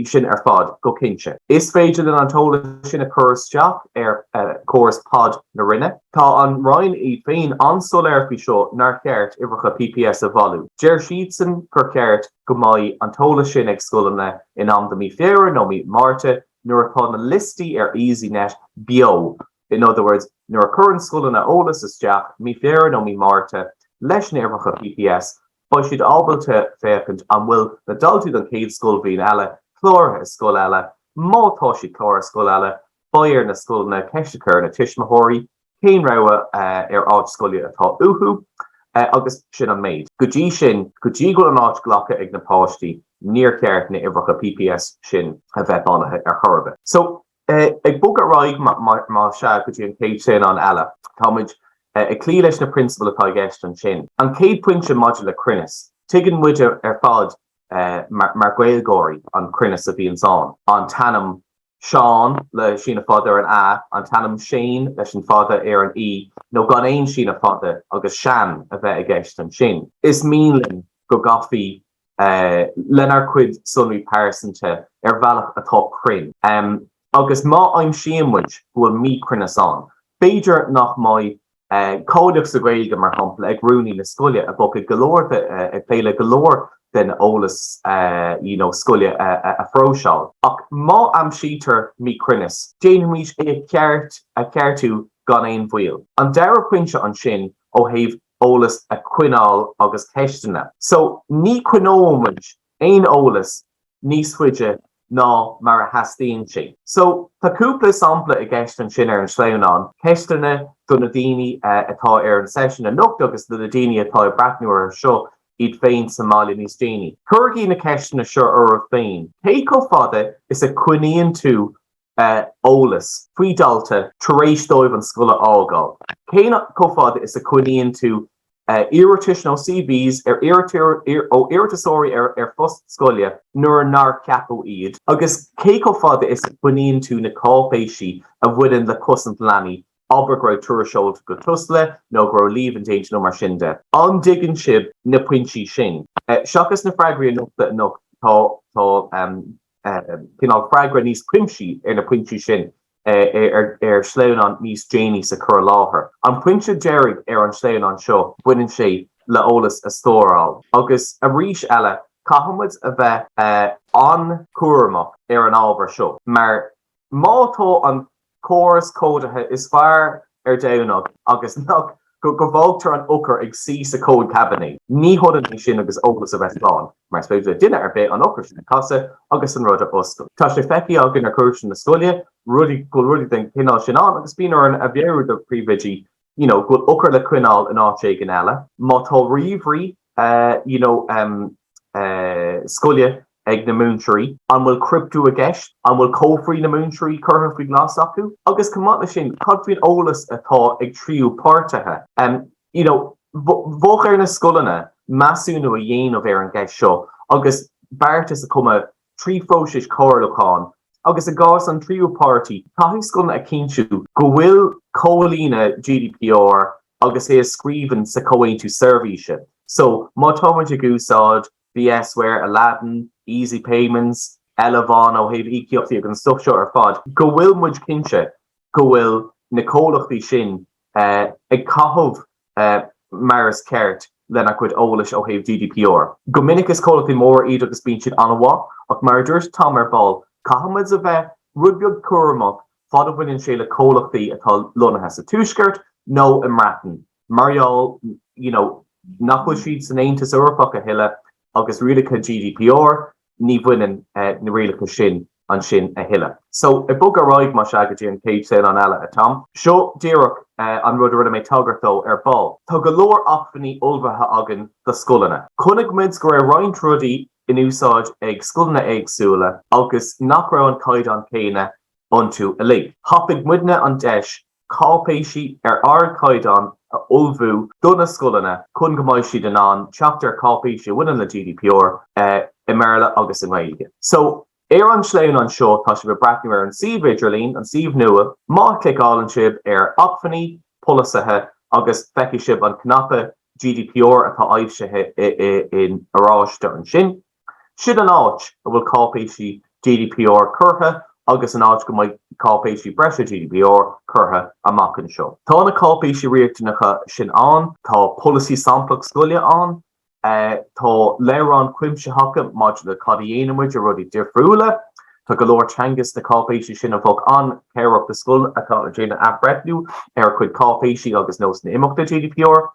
sin ar fad, go cinnte. Is féidir linn an t-eolas sin a chur isteach ar chóras POD na Roinne. Tá an Roinn iad féin an-soiléir faoi seo nár cheart uimhreacha PPS a bhailiú. Deir siadsan gur cheart go mbeidh an t-eolas sin ag scoileanna in am do mí Feabhra nó mí Márta nuair atá na liostaí ar Easynet beo, in other words, nuair a chuireann scoileanna eolas isteach mí Feabhra nó mí Márta leis na huimhreacha PPS, beidh siad ábalta féachaint an bhfuil na daltaí don chéad scoilbhliain eile cláraithe i scoil eile. Má tá siad cláraithe i scoil eile, beidh ar na scoileanna ceist a chur ar na tuismitheoirí cén rogha ar áit scoile atá uathu agus sin an méid. Go dtí sin, go dtí go bhfuil an áit glactha ag na páistí, níor cheart na huimhreacha PPS sin a bheith bailithe ar chor ar bith. So, ag bogadh ar aghaidh más ea go dtí an chéad sleamhnán eile, táimid ag cloí leis na prionsabail atá i gceist ansin. An chéad pointe maidir le cruinneas. Tuigeann muid ar fad mar Ghaeilgeoirí an cruinneas a bhíonns ann, an t-ainm Seán le síneadh fada ar an A, an t-ainm Shane leis an fada ar an E, nó gan aon síneadh fada agus Sean a bheith i gceist ansin. Is mian linn go gcaithfí lenár gcuid sonraí pearsanta ar bhealach atá cruinn. Agus má aimsíonn muid go bhfuil míchruinneas ann, b'fhéidir nach mbeidh Cáilíocht sa Ghaeilge, mar shampla, ag rúnaí na scoile a bheadh ag go leor de, ag plé le go leor den eolas you know scoile a phróiseáil. Ach má aimsítear míchruinneas, déanfaimid é a cheart, a cheartú gan aon mhoill. An dara pointe ansin ó thaobh eolas a choinneáil agus ceisteanna. So, ní choinneoidh muid aon eolas níos faide ná mar a theastaíonn sé. So, tá cúpla sampla i gceist ansin ar an sleamhnán, ceisteanna do na daoine atá ar an seisiún anocht agus do na daoine atá ag breathnú orthu seo iad féin sa mbaile níos déanaí. Cuirigí na ceisteanna seo oraibh féin, Cé chomh fada is a choinníonn tú eolas faoi dhalta tar éis dóibh an scoil a fhágáil? Cé chomh fada is a choinníonn tú iarratais nó CVs ar ó iarratasóirí ar phost scoile nuair nár ceapadh iad? Agus cé chomh fada is a choinníonn tú na cáipéisí a bhaineann le cosaint leanaí, abair go raibh tuairisc seolta go Tusla nó go raibh líomhain déanta nó mar sin de? An dtuigeann sibh na pointí sin? Seachas na freagraí a nochtadh anocht, tá tá cineál freagra níos cuimsí ar na pointí sin ar shleamhnán níos déanaí sa chur i láthair. An pointe deiridh ar an sleamhnán seo, baineann sé le eolas a stóráil. Agus arís eile, caithfimid a bheith an-chúramach ar an ábhar seo, mar má tá an córas códaithe is fearr ar domhan agat agus nach go bhfágtar an eochair ag suí sa chomhad caibinéid. Ní hionann é sin agus eolas a bheith slán, mar is féidir le duine ar bith an eochair sin a chasadh agus an rud a oscailt. Tá sé feicthe againn ar chuairteanna scoile, rudaí, go bhfuil rudaí den chineál sin ann agus bíonn orainn a mheabhrú do phríomhoidí you know, go bhfuil eochair le coinneáil in áit éigin eile. Má tá ríomhairí you know, scoile ag na múinteoirí? An bhfuil criptiú i gceist? An bhfuil cófraí na múinteoirí curtha faoi ghlas acu? Agus chomh maith leis sin, cad faoin eolas atá ag tríú páirtithe? You know, bheadh ar na scoileanna measúnú a dhéanamh ar an gceist seo agus beartas a chumadh trí phróiseas comhairliúcháin agus i gcás an tríú páirtí, caithfidh scoileanna a chinntiú go bhfuil comhlíonadh GDPR agus é i scríbhinn sa chomhaontú seirbhíse. So, má tá muid ag úsáid VSware, Aladdin, Easy Payments, Elavon ó thaobh íocaíochtaí agus an stuff seo ar fad, go bhfuil muid cinnte go bhfuil na comhlachtaí sin ag caitheamh mar is ceart lenár gcuid eolais ó thaobh GDPR. Go minic is comhlachtaí móra iad agus bíonn siad an-mhaith, ach mar a dúirt Tom ar ball, caithfimid a bheith rud beag cúramach fad a bhaineann sé le comhlachtaí atá lonnaithe sa Tuaisceart nó i mBreatain. Mar gheall, you know, nach bhfuil siad san Aontas Eorpach a thuilleadh agus rialacha GDPR, ní bhaineann na rialacha sin ansin a thuilleadh. So, ag bogadh ar aghaidh, más ea, go dtí an chéad sleamhnán eile, a Tom. Seo díreach an rud a rinne mé tagairt dó ar ball. Tá go leor acmhainní ullmhaithe againn do scoileanna. Chonaic muid go raibh roinnt rudaí in úsáid ag scoileanna éagsúla agus nach raibh an caighdeán céanna. iontu uilig. Thapaigh muidne an deis cáipéisí ar ardchaighdeán a ullmhú do na scoileanna chun go mbeidh siad in ann teacht ar cháipéisí a bhaineann le GDPR i mBéarla agus i nGaeilge. So, ar an sleamhnán seo tá sibh ag breathnú ar an suíomh idirlín, an suíomh nua. Má chliceálann sibh ar Acmhainní, Polasaithe agus feicfidh sibh an cnaipe GDPR atá aibhsithe in oráiste ansin. Sin an áit a bhfuil cáipéisí GDPR curtha agus an áit go mbeidh cáipéisí breise GDPR curtha amach anseo. Tá na cáipéisí riachtanacha sin ann, tá polasaí samplach scoile ann, tá leabhráin chuimsitheacha maidir le cad a dhéanann muid i rudaí difriúla, tá go leor teanga sna cáipéisí sin a bheadh an-chabhrach do scoil atá ag déanamh athbhreithniú ar a cuid cáipéisí agus nósanna imeachta GDPR.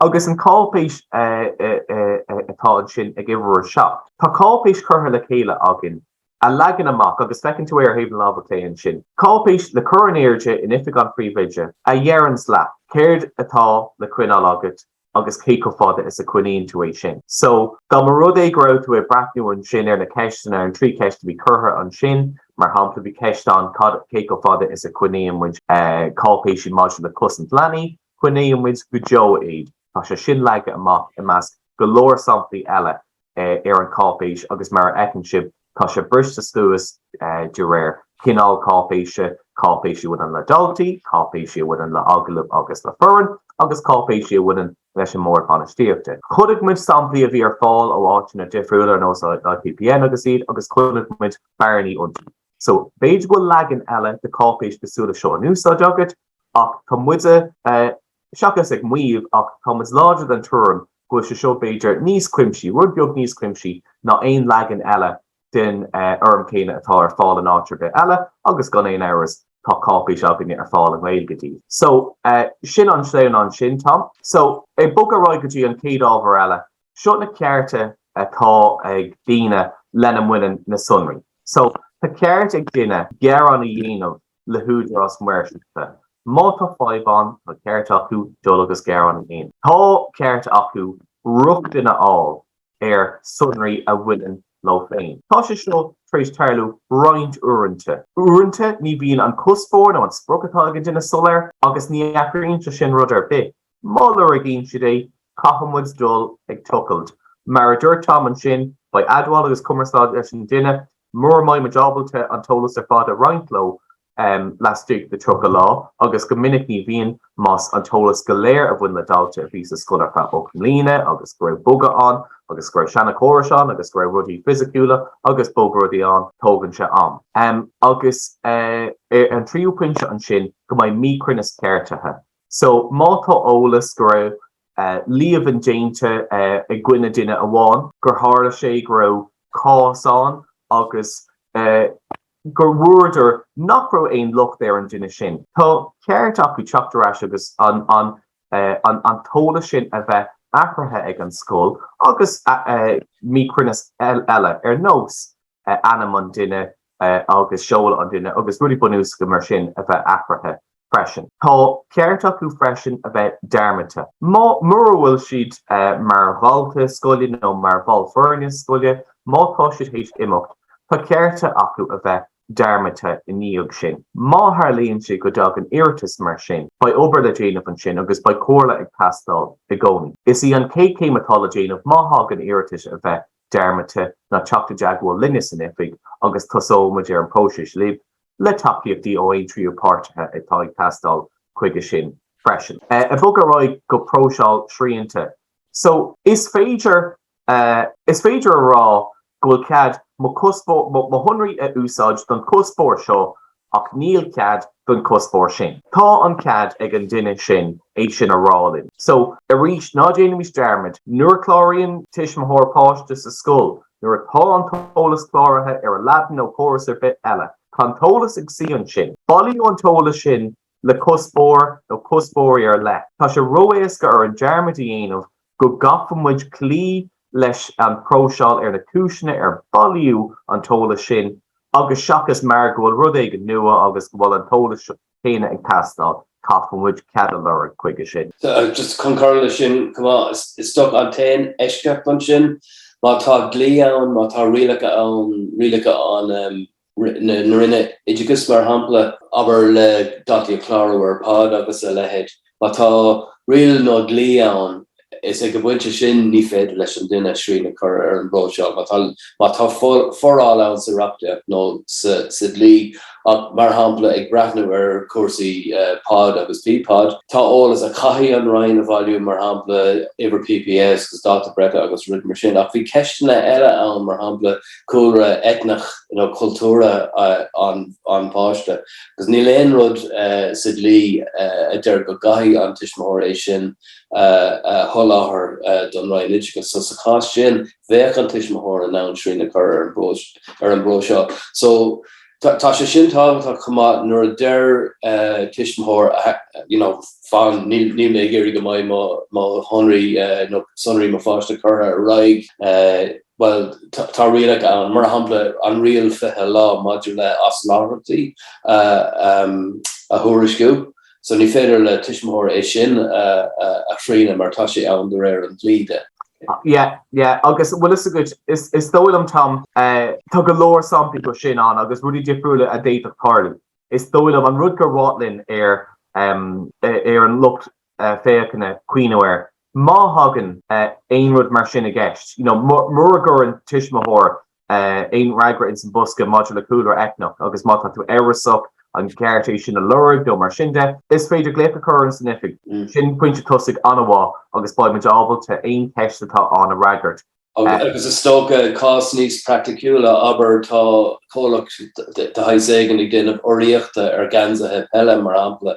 Agus an cáipéis atá ansin ag uimhir 7. Tá cáipéis curtha le chéile againn a leagann amach, agus feiceann tú é ar thaobh na láimhe clé ansin, cáipéis le cur in airde in oifig an phríomhoide a dheireanns leat céard atá le coinneáil agat agus cé chomh fada is a choinníonn tú é sin. So, dá mba rud é go raibh tú ag breathnú ansin ar na ceisteanna, ar an trí cheist a bhí curtha ansin, mar shampla, bhí ceist ann cad, cé chomh fada is a choinníonn muid cáipéisí maidir le cosaint leanaí, Coinníonn muid go deo iad. Tá sé sin leagtha amach i measc go leor samplaí eile ar an cháipéis agus mar a fheiceann sibh tá sé briste suas de réir cineál cáipéise, cáipéisí a bhaineann le daltaí, cáipéisí a bhaineann le agallaimh agus le foireann agus cáipéisí a bhaineann leis an mBord Bainistíochta. Chonaic muid samplaí a bhí ar fáil ó áiteanna difriúla ar nós IPPN agus iad agus chonaic muid bearnaí iontu. So, b'fhéidir go bhfuil leagan eile de cháipéis cosúil le seo in úsáid agat, Ach tá muide, seachas ag maíomh, ach tá muid láidir den tuairim go bhfuil sé seo b'fhéidir níos cuimsí, rud beag níos cuimsí ná aon leagan eile den fhoirm chéanna atá ar fáil in áit ar bith eile agus gan aon amhras tá cáipéis againne ar fáil i nGaeilge daoibh. So, sin an sleamhnán sin, Tom. So, ag bogadh ar aghaidh go dtí an chéad ábhar eile, seo na cearta atá ag daoine lena mbaineann na sonraí. So, tá ceart ag duine gearán a dhéanamh le húdarás maoirseachta. Má tá fadhb ann, tá ceart acu dul agus gearán a dhéanamh. Tá ceart acu rochtain a fháil ar sonraí a bhaineann leo féin. Tá sé seo tar éis tarlú roinnt uaireanta. Uaireanta ní bhíonn an cuspóir nó an sprioc atá ag an duine soiléir agus ní athraíonn sé sin rud ar bith. Má lorgaíonn siad é, caithfidh muid dul ag tochailt. Mar a dúirt Tom ansin, beidh admháil agus cumarsáid leis an duine Mura mbeidh muid ábalta an t-eolas ar fad a roinnt leo laistigh de 30 lá, agus go minic ní bhíonn, más an t-eolas go léir a bhain le dalta a bhí sa scoil ar feadh 8 mbliana agus go raibh bogadh ann agus go raibh seana-chórais ann agus go raibh rudaí fisiciúla agus bog-rudaí ann, tógann sé am. Agus an tríú pointe ansin, go mbeidh míchruinneas ceartaithe. So, má tá eolas go raibh líomhain déanta i gcoinne duine amháin, gur tharla sé go raibh cás ann agus gur bhfuaireadar nach raibh aon locht ar an duine sin. Tá ceart acu teacht ar ais agus an an t-eolas sin a bheith athraithe ag an scoil agus míchruinneas eile ar nós ainm an duine agus seoladh an duine agus rudaí bunúsacha mar sin a bheith athraithe freisin. Tá ceart acu freisin a bheith dearmadta. Má, mura bhfuil siad mar dhalta scoile nó mar bhall foirne scoile, má tá siad théis imeacht, tá cearta acu a bheith dearmadta i ndiaidh sin. Má tharlaíonn sé go dtagann iarratas mar sin, beidh obair le déanamh ansin agus beidh comhairle ag teastáil i gcónaí. Is í an chéad chéim atá le déanamh má thagann iarratas a bheith dearmadta ná teacht i dteagmháil linne san oifig agus tosóidh muid ar an bpróiseas libh, le tacaíochtaí ó aon tríú páirtithe atá ag teastáil chuige sin freisin. Ag bogadh ar aghaidh go próiseáil srianta. So, is féidir, is féidir a rá go bhfuil cead mo chuspóir, mo shonraí a úsáid don chuspóir seo ach níl cead don chuspóir sin. Tá an cead ag an duine sin é sin a rá linn. So, arís, ná déanaimis dearmad, nuair a chláraíonn tuismitheoir páiste sa scoil, nuair atá an t-eolas cláraithe ar Aladdin nó córas ar bith eile, tá an t-eolas ag suí ansin. Bailíodh an t-eolas sin le cuspóir nó cuspóirí ar leith. Tá sé ró-éasca orainn dearmad a dhéanamh go gcaithfidh muid cloí leis an bpróiseáil ar na cúiseanna ar bailíodh an t-eolas sin agus seachas mar go bhfuil rud éigin nua agus go bhfuil an t-eolas céanna ag teastáil, caithfidh muid cead a lorg chuige sin. Just chun cur leis sin chomh maith, is dócha an t-aon eisceacht ansin, má tá dlí ann, má tá rialacha ann, rialacha an. na Roinne Oideachais, mar shampla, abair le daltaí a chlárú ar pod agus a leithéid. Má tá riail nó dlí ann, is ag an bpointe sin ní féidir leis an duine srian a chur ar an bpróiseáil. Má tá, má tá foráil ann sa reachtaíocht nó sa, sa dlí, ach mar shampla ag breathnú ar chúrsaí pod agus PPod, tá eolas a chaithfidh an Roinn a bhailiú, mar shampla uimhir PPS agus dáta breithe agus rudaí mar sin. Ach bhí ceisteanna eile ann, mar shampla cúlra eitneach nó cultúrtha an pháiste. Agus níl aon rud sa dlí a deir go gcaithfidh an tuismitheoir é sin a sholáthar don Roinn Oideachais. So sa chás sin, bheadh an tuismitheoir in ann srian a chur ar an bpróiseáil. So tá sé sin tábhachtach chomh maith nuair a deir tuismitheoir you know fan, níl mé ag iarraidh go mbeidh mo shonraí nó sonraí mo pháiste curtha ar aghaidh. Bhuel, tá rialacha ann, mar shampla an riail 20 lá maidir le asláithreachtaí a thuairisciú. So ní féidir le tuismitheoir é sin a shrianadh mar tá sé ann de réir an dlí de. Yeah, yeah, agus bhfuil fhios agat, is dóigh liom, Tom, tá go leor samplaí de sin ann agus rudaí difriúla a d'fhéadfadh tarlú. Is dóigh liom, an rud gur mhaith linn ar ar an lucht féachana cuimhneamh air, má thagann aon rud mar sin i gceist, you know, mura gcuireann tuismitheoir aon fhreagra ins an bosca maidir le cúlra eitneach agus má tá tú amhrasach an ceart é sin a lorg nó mar sin de, is féidir glaoch a chur orainn san oifig. Sin pointe tosaigh an-mhaith agus beidh muid ábalta aon cheist atá ann a fhreagairt. Agus is dócha, cás níos praiticiúla, abair, tá comhlacht de shaghas éigin ag déanamh urraíochta ar gheansaithe peile, mar shampla.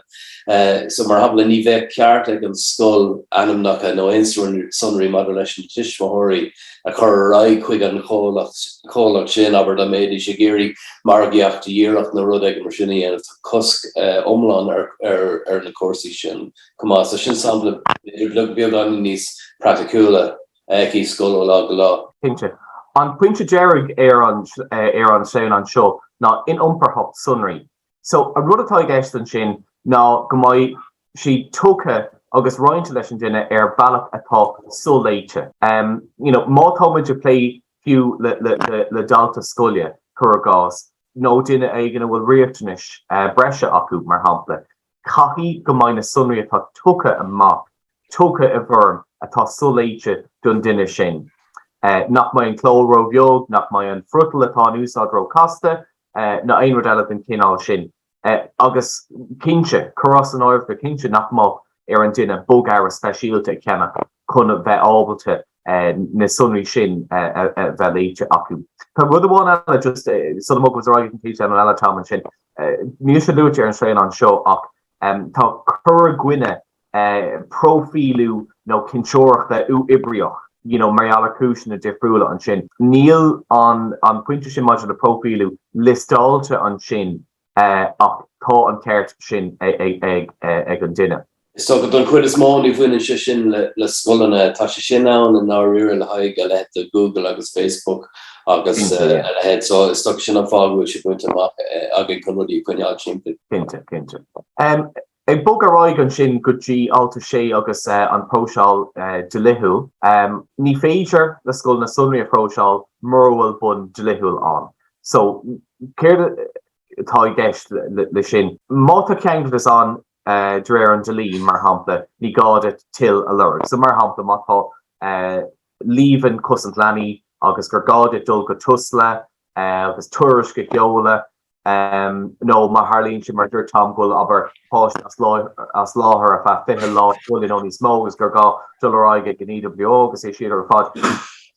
So, mar shampla, ní bheadh ceart ag an scoil ainmneacha nó aon sonraí maidir leis na tuismitheoirí a chur ar aghaidh chuig an chomhlacht sin, abair, dá mbeidís ag iarraidh margaíocht dhíreach nó rud éigin mar sin a dhéanamh. Tá cosc iomlán ar na cúrsaí sin chomh maith. So, sin sampla, b'fhéidir, beagáinín níos praiticiúla. aici scoil ó lá go lá. Cinnte. An pointe deiridh ar an ar an sleamhnán seo ná iniomparthacht sonraí. So, an rud atá i gceist ansin ná go mbeidh siad tugtha agus roinnte leis an duine ar bhealach atá soléite. You know, má tá muid ag plé fiú le le le le dalta scoile, cuir i gcás, nó duine éigin a bhfuil riachtanais breise acu, mar shampla, Caithfidh go mbeidh na sonraí atá tugtha amach tugtha i bhfoirm atá soléite don duine sin. Nach mbeidh an cló róbheag, nach mbeidh an friotal atá in úsáid róchasta, ná aon rud eile den chineál sin. Agus cinnte, cuir as an áireamh go cinnte nach mbeadh ar an duine bogearra speisialta a cheannach chun a bheith ábalta na sonraí sin a bheith léite acu. Tá rud amháin eile just sula mbogfaimid ar aghaidh an chéad cheann eile, Tom, ansin. Níl sé luaite ar an sleamhnán seo ach tá cur i gcoinne próifíliú nó cinnteoireachta uathoibríoch, you know, mar gheall ar chúiseanna difriúla ansin. Níl an pointe sin maidir le próifíliú liostáilte ansin ach tá an ceart sin ag an duine. Is dócha, don chuid is mó, ní bhaineann sé sin le scoileanna. Tá sé sin ann i ndáiríre le haghaidh a leithéid de Google agus Facebook agus a leithéid. So is dócha sin an fáth go bhfuil sé bainte amach againn chun rudaí a choinneáil simplí. Cinnte, cinnte. Ag bogadh ar aghaidh ansin go dtí alt 6 agus an próiseáil dlíthiúil. Ní féidir le scoileanna sonraí a phróiseáil mura bhfuil bonn dlíthiúil ann. So céard atá i gceist le sin? Má tá ceangaltas ann de réir an dlí, mar shampla, ní gá duit toil a lorg. So, mar shampla, má tá líomhain cosaint leanaí agus gur gá duit dul go Tusla agus tuairisc a sheoladh, nó má tharlaíonn sé, mar a dúirt Tom, go bhfuil, abair, páiste as láthair ar feadh 20 lá scoile nó níos mó agus gur gá dul ar aghaidh ag an EWO agus é siad ar fad.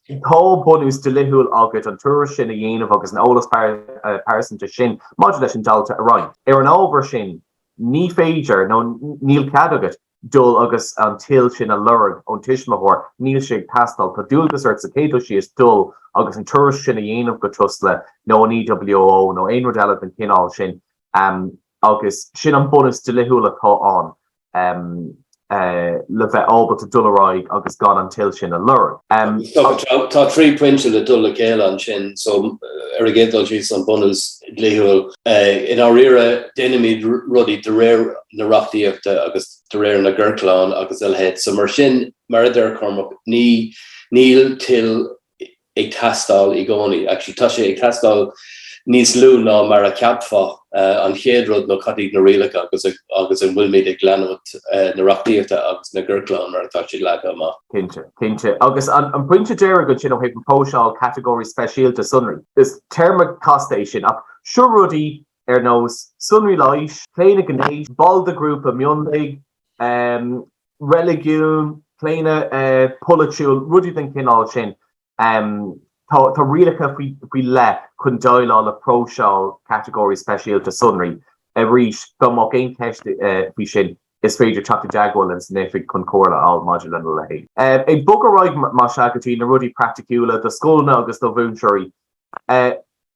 Tá bunús dlíthiúil agat an tuairisc sin a dhéanamh agus an eolas pearsanta sin maidir leis an dalta a roinnt. Ar an ábhar sin, Ní féidir, nó níl cead agat, dul agus an toil sin a lorg ón tuismitheoir, níl sé ag teastáil. Tá dualgas ort sa chéad dul síos dul agus an tuairisc sin a dhéanamh go Tusla nó an EWO nó aon rud eile den chineál sin agus sin an bunús dlíthiúil atá ann. Le bheith ábalta dul ar aghaidh agus gan an toil sin a lorg. Tá 3 pointe le dul le chéile ansin. So, ar an gcéad dul síos, an bunús dlíthiúil. I ndáiríre, déanaimid rudaí de réir na reachtaíochta agus de réir na gciorclán agus a leithéid. So, mar sin, mar a deir Cormac, ní, níl toil ag teastáil i gcónaí. Actually, tá sé ag teastáil. níos lú ná mar a cheapfá. An chéad rud nó cad iad na rialacha agus agus an bhfuilimid ag leanúint na reachtaíochta agus na gciorclán mar atá siad leagtha amach. Cinnte, cinnte. Agus an pointe deiridh ansin ó thaobh an próiseáil catagóirí speisialta sonraí. Is téarma casta é sin ach seo rudaí ar nós sonraí leighis, claonadh gnéis, ball de ghrúpa mionlaigh, reiligiún, claonadh polaitiúil, rudaí den chineál sin. Tá rialacha faoi leith chun déileáil le próiseáil catagóirí speisialta sonraí. Arís, dá mbeadh aon cheist faoi sin, is féidir teacht i dteagmháil linn san oifig chun comhairle a fháil maidir lena leithéid. Ag bogadh ar aghaidh, más ea, go dtí na rudaí praiticiúla do scoileanna agus do mhúinteoirí.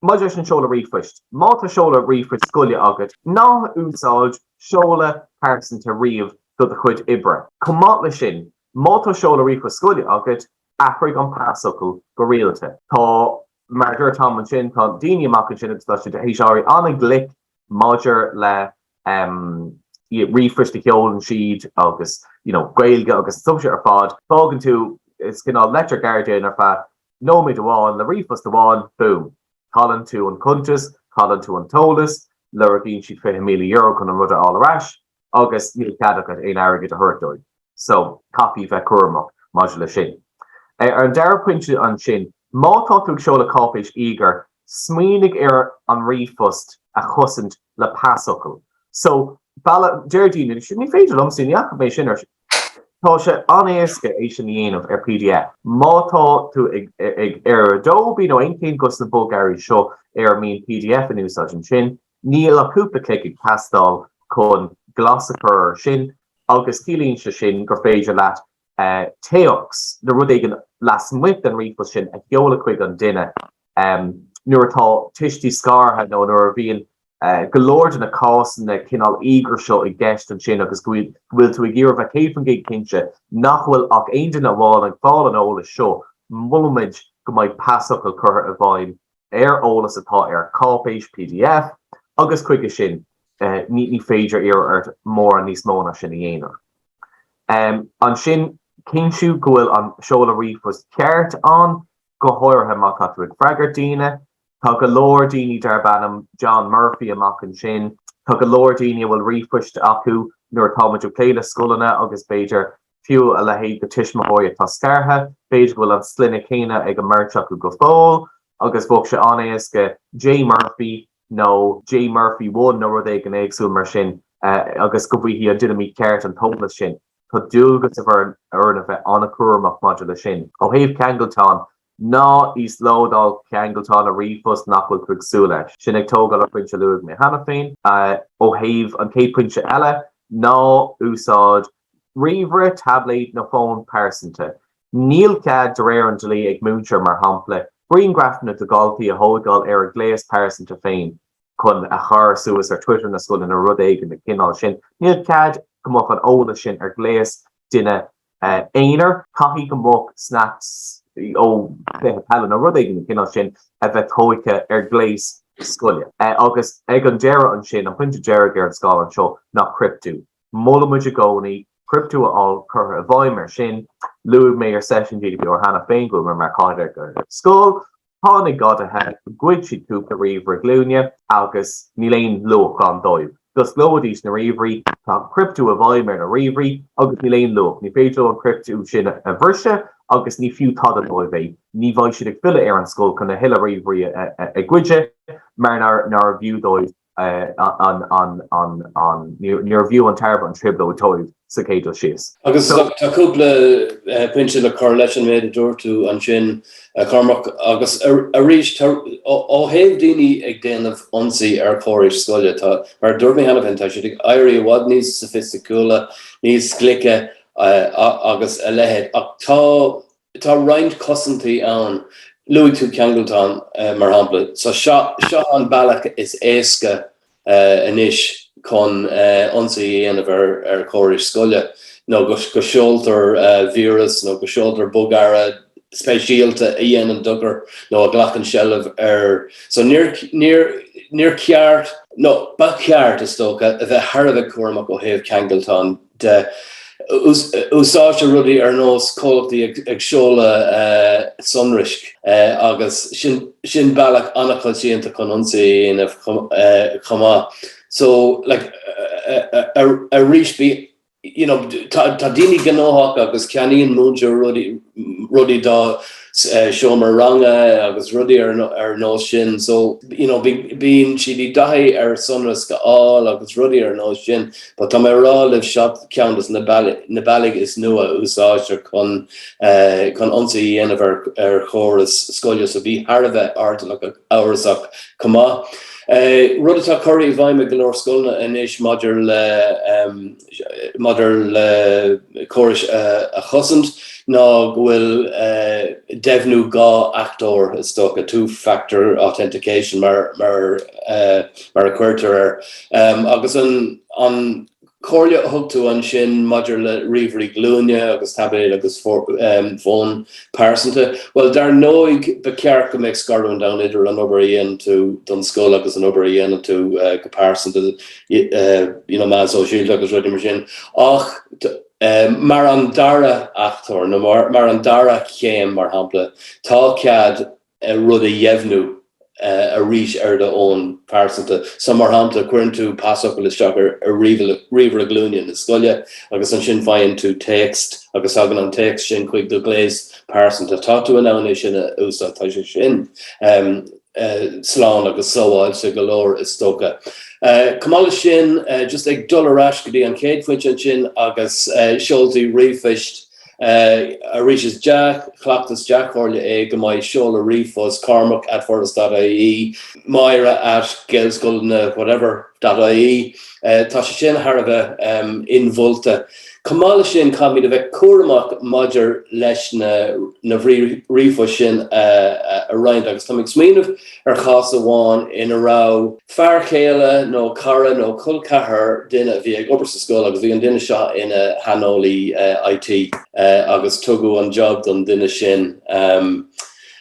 Maidir leis an seoladh ríomhphoist, má tá seoladh ríomhphoist scoile agat, ná úsáid seoladh pearsanta riamh do do chuid oibre. Chomh maith leis sin, má tá seoladh ríomhphoist scoile agat, athraigh an pasfhocal go rialta. Tá, mar a dúirt Tom ansin, tá daoine amach ansin agus tá siad tar éis éirí an-ghlic maidir le ríomhphoist a sheolann siad agus you know Gaeilge agus an stuif seo ar fad. Fágann tú, is cineál leitir gairdéin ar feadh nóiméad amháin le ríomhphost amháin, boom! Cailleann tú an cuntas, cailleann tú an t-eolas, lorgaíonn siad €20,000 chun an rud a fháil ar ais agus níl cead agat aon airgead a thabhairt dóibh. So, caithfidh bheith cúramach maidir leis sin. Ar an dara pointe ansin, má tá tú ag seoladh cáipéis íogair, smaoinigh ar an ríomhphost a chosaint le pasfhocal. So, bealach, deir daoine, ní féidir liomsa, ní fhaca mé sin ar. Tá sé an-éasca é sin a dhéanamh ar pdf. Má tá tú ag ag ar Adobe nó aon cheann dos na bogearraí seo ar a mbíonn pdf in úsáid ansin, níl ach cúpla clic ag teastáil chun glas a chur air sin agus ciallaíonn sé sin gur féidir leat téacs nó rud éigin lasmuigh den ríomhphost sin a sheoladh chuig an duine nuair atá tuistí scartha nó nuair a bhíonn go leor de na cásanna cineál íogair seo i gceist ansin agus go bhfuil tú ag iarraidh bheith 100% cinnte nach bhfuil ach aon duine amháin ag fáil an eolais seo, molaimid go mbeidh pasfhocal curtha i bhfeidhm ar eolas atá ar cháipéis pdf agus chuige sin ní féidir iarraidh ort mórán níos mó ná sin a dhéanamh. Ansin, cinntiú go bhfuil an seoladh ríomhphoist ceart ann, go háirithe má tá tú ag freagairt daoine. Tá go leor daoine darb ainm John Murphy amach ansin. Tá go leor daoine a bhfuil ríomhphoist acu nuair atá muid ag plé le scoileanna agus b'fhéidir fiú a leithéid de tuismitheoirí atá scartha, b'fhéidir go bhfuil an sloinne céanna ag an mbeirt acu go fóill agus bheadh sé an-éasca J Murphy nó J Murphy One nó rud éigin éagsúil mar sin agus go bhfaighidh an duine mícheart an t-eolas sin. Tá dualgas orainn a bheith an-chúramach maidir leis sin. Ó thaobh ceangaltán, ná íoslódáil ceangaltán ar ríomhphost nach bhfuil tú ag súil leis. Sin ag tógáil ar phointe a luaigh mé cheana féin. Ó thaobh an chéad phointe eile, ná úsáid ríomhaire, taibléad nó fón pearsanta. Níl cead, de réir an dlí, ag múinteoir, mar shampla, grianghrafanna de dhaltaí a thógáil ar a ghléas pearsanta féin chun a chur suas ar Twitter na scoile nó rud éigin den chineál sin. Níl cead go mbeadh an eolas sin ar ghléas duine aonair. Caithfidh go mbeadh snaps ó chluiche peile nó rud éigin den chineál sin a bheith tógtha ar ghléas scoile. Agus ag an deireadh ansin, an pointe deiridh ar an scáileán seo ná criptiú. Molaimid i gcónaí criptiú a fháil curtha i bhfeidhm air sin. Luaigh mé ar seisiún GDPR cheana féin go bhfuil mé mar chathaoirleach ar scoil. Tháinig gadaithe, ghoid siad cúpla ríomhaire glúine agus níl aon luach ann dóibh. D'osclóidís na ríomhairí, tá criptiú i bhfeidhm ar na ríomhairí agus níl aon luach, ní féidir leo an criptiú sin a bhriseadh agus ní fiú tada dóibh é. Ní bheidh siad ag filleadh ar an scoil chun a thuilleadh ríomhairí a ghoideadh mar nárbh fhiú dóibh níorbh fhiú an tairbhe an trioblóid dóibh sa chéad dul síos. Agus tá cúpla pointe le cur leis an méid a dúirt tú ansin, a Chormac, agus arís, ó thaobh daoine ag déanamh ionsaí ar chórais scoile, tá, mar a dúirt mé cheana féin, tá siad ag éirí i bhfad níos soifisticiúla, níos glice agus a leithéid, ach tá Tá roinnt cosaintí ann. Luaigh tú ceangaltán, mar shampla. So seo, seo an bealach is éasca anois chun ionsaí a dhéanamh ar ar chórais scoile, nó go go seoltar víreas nó go seoltar bogearra speisialta a dhéanann dochar nó a ghlacann seilbh ar. So níor, níor, níor cheart, nó ba cheart, is dócha, a bheith thar a bheith cúramach ó thaobh ceangaltán de. Úsáidtear rudaí ar nós comhlachtaí ag seoladh sonraisc agus sin bealach an-choitianta chun ionsaí a dhéanamh chomh maith. So, like, arís, bí you know, tá daoine gnóthach agus ceannaíonn múinteoirí rudaí dá seomra ranga agus rudaí ar nós sin so, you know, bíonn siad i dtaithí ar sonrasc a fháil agus rudaí ar nós sin but tá mé a rá libh seo ceann de na bealaigh is nua a úsáidtear chun chun ionsaí a dhéanamh ar ar chóras scoile so bí thar a bheith airdeallach amhrasach chomh maith. Rud atá curtha i bhfeidhm ag go leor scoileanna anois maidir le maidir le córais a chosaint ná go bhfuil deimhniú 2 fhachtóir, is dócha, two factor authentication mar mar mar a chuirtear air. Agus an an chomhairle a thug tú ansin maidir le ríomhairí glúine agus taibléid agus fóin pearsanta, bhuel, dar ndóigh ba cheart go mbeadh scarúint ann idir an obair a dhéanann tú don scoil agus an obair a dhéanann tú go pearsanta. you know, meán sóisialta agus rudaí mar sin. Ach mar an dara fhachtóir, nó mar an dara chéim, mar shampla, tá cead rud a dheimhniú arís ar do fhón pearsanta. So, mar shampla, cuireann tú pasfhocal isteach ar ríomhaire glúine na scoile agus ansin faigheann tú téacs agus tagann an téacs sin chuig do ghléas pearsanta. Tá tú in ann é sin a úsáid. Tá sé sin. slán agus sábháilte go leor is dócha. Chomh maith leis sin, just ag dul ar ais go dtí an chéad phointe ansin agus seoltaí ríomhphoist, arís is dea-chleachtas, dea-chomhairle é go mbeidh seoladh ríomhphost cormac at foras dot ie, máire at gaelscoileanna whatever dot ie, tá sé sin thar a bheith inmholta. Chomh maith leis sin, caithfimid a bheith cúramach maidir leis na ríomhphoist sin a roinnt agus táim ag smaoineamh ar chás amháin ina raibh fear céile nó cara nó col ceathar duine a bhí ag obair sa scoil agus bhí an duine seo ina shaineolaí IT agus tugadh an job don duine sin.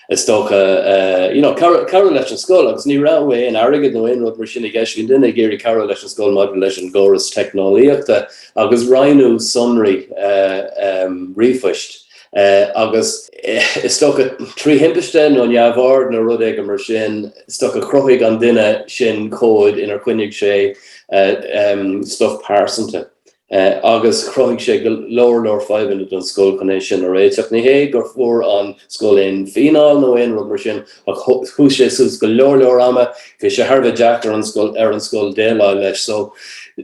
is dócha, you know, cabhrú leis an scoil agus ní raibh aon airgead nó aon rud mar sin i gceist, bhí an duine ag iarraidh cabhrú leis an scoil maidir leis an gcóras teicneolaíochta agus roinneadh sonraí ríomhphoist agus is dócha trí thimpiste nó neamhaird nó rud éigin mar sin, is dócha chruthaigh an duine sin comhad inar choinnigh sé stuif pearsanta. Agus chruthaigh sé go leor leor fadhbanna don scoil chun é sin a réiteach. Ní hé gur fuair an scoil aon fíneáil nó aon rud mar sin ach chuaigh sé suas go leor leor ama, bhí sé thar a bheith deacair ar an scoil déileáil leis. So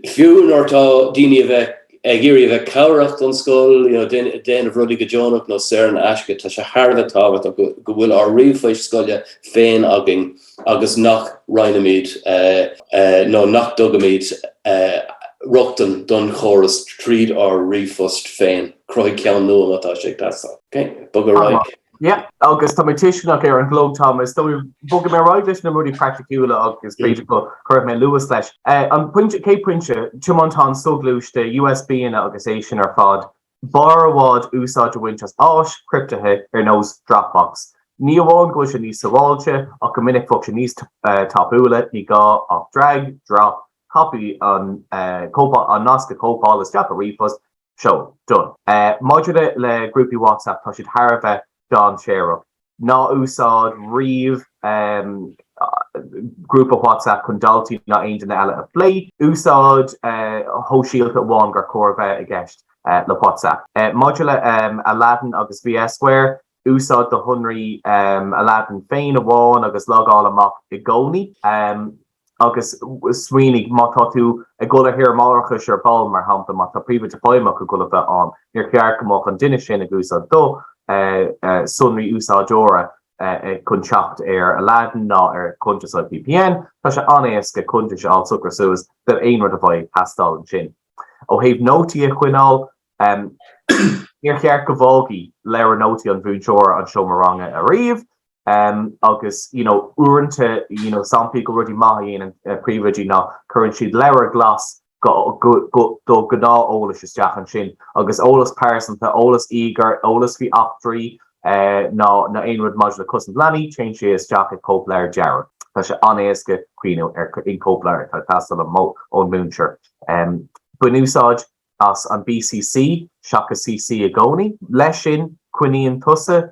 fiú nuair atá daoine a bheith ag iarraidh a bheith cabhrach don scoil, you know, déanamh rudaí go deonach nó saor in aisce, tá sé thar a bheith tábhachtach go bhfuil ár ríomhphoist scoile féin againn. agus nach roinnimid nó nach dtugaimid rochtain don chóras tríd ár ríomhphost féin. Cruthaigh ceann nua má tá sé ag teastáil. Ok, bog ar aghaidh. Yeah, agus tá mé tuisceanach ar an gclog, Thomas. So bogfaidh mé ar aghaidh leis na rudaí praiticiúla agus b'fhéidir go cuirfidh mé luas leis. An pointe, chéad pointe, tiomántán soghluaiste, USB-anna agus é sin ar fad. B'fhearr i bhfad úsáid a bhaint as áis chriptithe ar nós Dropbox. Ní amháin go bhfuil sé níos sábháilte, ach go minic bheadh sé níos tapúla, ní gá ach drag, drop, copy an an nasc a chóipeáil isteach i ríomhphost, seol, done. Maidir le grúpaí WhatsApp, tá siad thar a bheith dainséarach. Ná úsáid riamh grúpa WhatsApp chun daltaí ná aon duine eile a phlé. Úsáid shóisialta amháin gur chóir a bheith i gceist le WhatsApp. Maidir le Aladdin agus VSware, úsáid do shonraí Aladdin féin amháin agus logáil amach i gcónaí. Agus smaoinigh, má tá tú ag dul ar shaoire máithreachais ar ball, mar shampla, má tá príomhoide feidhmeach ag dul a bheith ann, níor cheart go mbeadh an duine sin ag úsáid do sonraí úsáideora chun teacht ar Aladdin ná ar chuntas IPPN. Tá sé an-éasca cuntais a fháil socraithe suas d'aon rud a bheidh ag teastáil ansin. Ó thaobh nótaí a choinneáil, níor cheart go bhfágfaidh leabhar nótaí an mhúinteora an seomra ranga ariamh. Agus you know uaireanta you know samplaí de rudaí maithe a dhéanann príomhoidí ná cuireann siad leabhar glas do ghnáth-eolais isteach ansin agus eolas pearsanta, eolas íogair, eolas faoi eachtraí ná ná aon rud maidir le cosaint leanaí, téann sé isteach i cóipleabhar dearg. Tá sé an-éasca cuimhneamh ar cén cóipleabhar atá ag teastáil ón múinteoir. Bain úsáid. as an BCC seachas CC i gcónaí. Leis sin, coinníonn tusa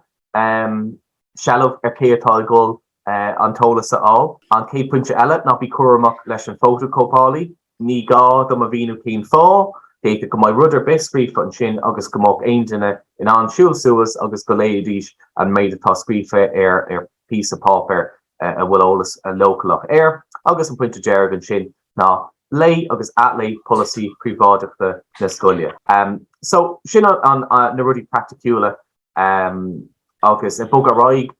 seilbh ar cé atá ag dul an t-eolas a fháil. An chéad pointe eile ná bí cúramach leis an bhfótachóipeálaí. Ní gá dom a mhíniú cén fáth. D'fhéadfadh go mbeadh rud ar bith scríofa ansin agus go mbeadh aon duine in ann siúl suas agus go léifidís an méid atá scríofa ar phíosa páipéir a bhfuil eolas leochaileach air. Agus an pointe deiridh ansin ná léigh agus athléigh polasaí príobháideachta na scoile. So, sin na rudaí praiticiúla. Agus ag bogadh ar aghaidh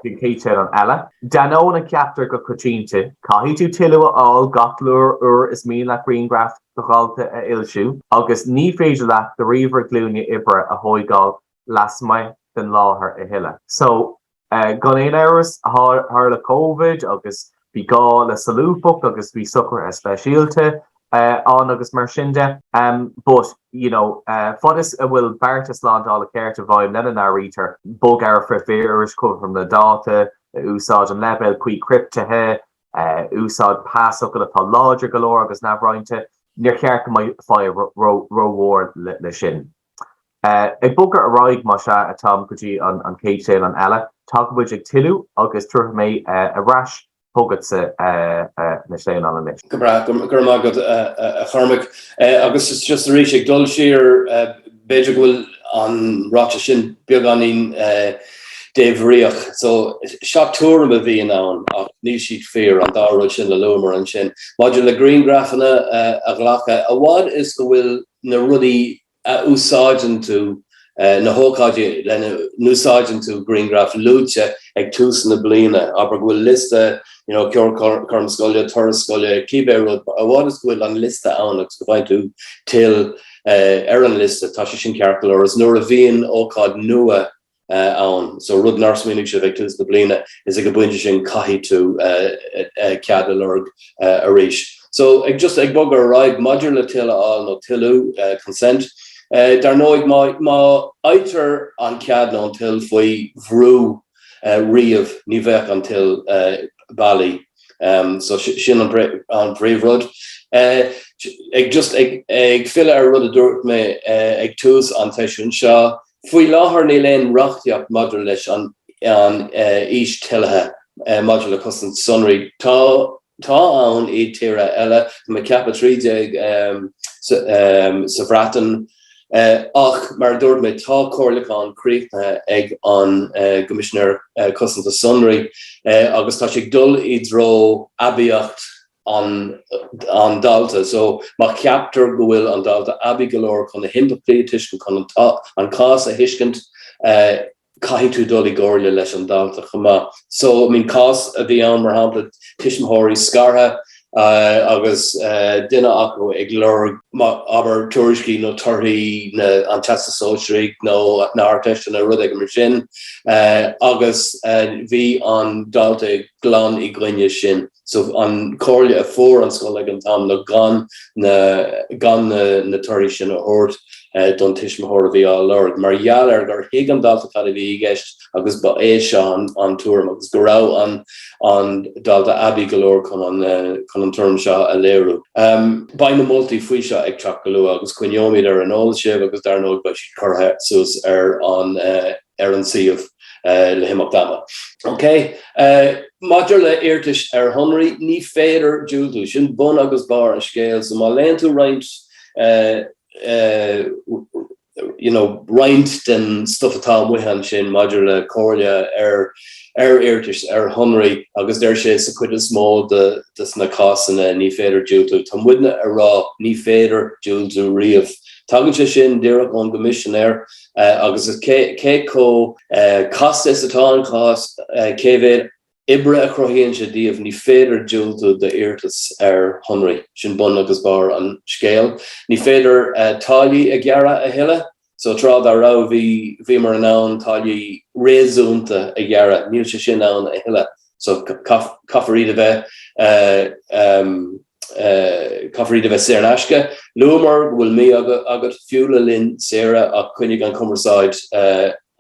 don chéad sleamhnán eile. D'ainneoin a cheaptar go coitianta, caithfidh tú toiliú a fháil gach uair is mian leat grianghraf do dhalta a fhoilsiú, agus ní féidir leat do ríomhaire glúine oibre a thóigeáil lasmuigh den láthair a thuilleadh. So, Gan aon amhras, tharla Covid agus bhí gá le solúbthacht agus bhí socruithe speisialta ann agus mar sin de. But, you know, fad is a bhfuil bearta slándála ceart i bhfeidhm lena n-áirítear bogearra frithvíris cothrom le dáta, úsáid an leibhéal cuí criptithe, úsáid pasfhocal atá láidir go leor agus neamhroinnte, níor cheart go mbeadh fadhb rómhór leis sin. Ag bogadh ar aghaidh, más ea, a Tom, go dtí an chéad sleamhnán eile, tagann muid ag toiliú agus tabharfaidh mé ar ais chugatsa na sleamhnáin anois. Go breá, go raibh maith agat, a Chormaic. Agus just arís, ag dul siar, b'fhéidir go bhfuil an ráiteas sin beagáinín débhríoch. So, seo tuairim a bhíonn ann ach níl siad fíor, an dá rud sin a luamar ansin. Maidir le grianghrafanna a ghlacadh, a fhad is go bhfuil na rudaí a úsáideann tú, na hócáidí lena n-úsáideann tú grianghraif luaite ag tús na bliana, abair go bhfuil liosta, you know, ceolchoirm scoile, turas scoile, cibé rud, a fhad is go bhfuil an liosta ann agus go bhfaigheann tú toil ar an liosta, tá sé sin ceart go leor. Is nuair a bhíonn ócáid nua ann. So rud nár smaoinigh sibh ag tús na bliana, is ag an bpointe sin caithfidh tú cead a lorg arís. So ag just ag bogadh ar aghaidh maidir le toil a fháil nó toiliú, consent, dar ndóigh má má fhaightear an cead nó an toil faoi bhrú riamh ní bheadh an toil bailí. So sin an príomhrud. Ag just ag ag filleadh ar rud a dúirt mé ag tús an tseisiúin seo, Faoi láthair níl aon reachtaíocht maidir leis an aois toilithe maidir le cosaint sonraí. Tá tá ann i dtíortha eile, tá mé ag ceapadh 13 sa Bhreatain, ach mar a dúirt mé tá comhairliúchán críochnaithe ag an gCoimisinéir Cosanta Sonraí agus tá sé ag dul i dtreo aibíocht an an dalta. So má cheaptar go bhfuil an dalta aibí go leor chun na himpleachtaí a tuiscint, chun an cás a thuiscint, caithfidh tú dul i gcomhairle leis an dalta chomh maith. So I mean cás a bhí ann mar shampla tuismitheoirí scartha agus duine acu ag lorg abair tuairiscí nó torthaí na an Teastais Sóisearaigh nó na hArdteiste nó rud éigin mar sin agus bhí an dalta glan i gcoinne sin. So an comhairle a fuair an scoil ag an t-am ná gan na gan na na torthaí sin a thabhairt don tuismitheoir a bhí á lorg, mar gheall ar gur thuig an dalta cad a bhí i gceist agus ba é seo an an tuairim agus go raibh an an dalta aibí go leor chun an chun an tuairim seo a léiriú. Beidh na moltaí faoi seo ag teacht go luath agus coinneoimid ar an eolas sibh agus dar ndóigh beidh siad curtha suas ar an ar an suíomh le himeacht ama. Ok. Maidir le iarratais ar shonraí, ní féidir diúltú. Sin bun agus barr an scéil. So má léann tú roinnt you know roinnt den stuff atá amuigh ansin maidir le comhairle ar ar iarratais ar shonraí agus deir sé sa chuid is mó de na cásanna ní féidir diúltú. Tá muidne ag rá ní féidir diúltú riamh. Tagann sé sin díreach ón gCoimisinéir. Agus cé chomh casta is atá an cás, cé mhéad oibre a chruthaíonn sé daoibh, ní féidir diúltú d'iarratas ar shonraí. Sin bun agus barr an scéil. Ní féidir táillí a ghearradh a thuilleadh. So tráth dá raibh, bhí, bhíomar in ann táillí réasúnta a ghearradh. Níl sé sin ann a thuilleadh. So caithfear iad a bheith caithfear iad a bheith saor in aisce. Luamar go bhfuil mí agat fiú le linn saoire ach coinnigh an chumarsáid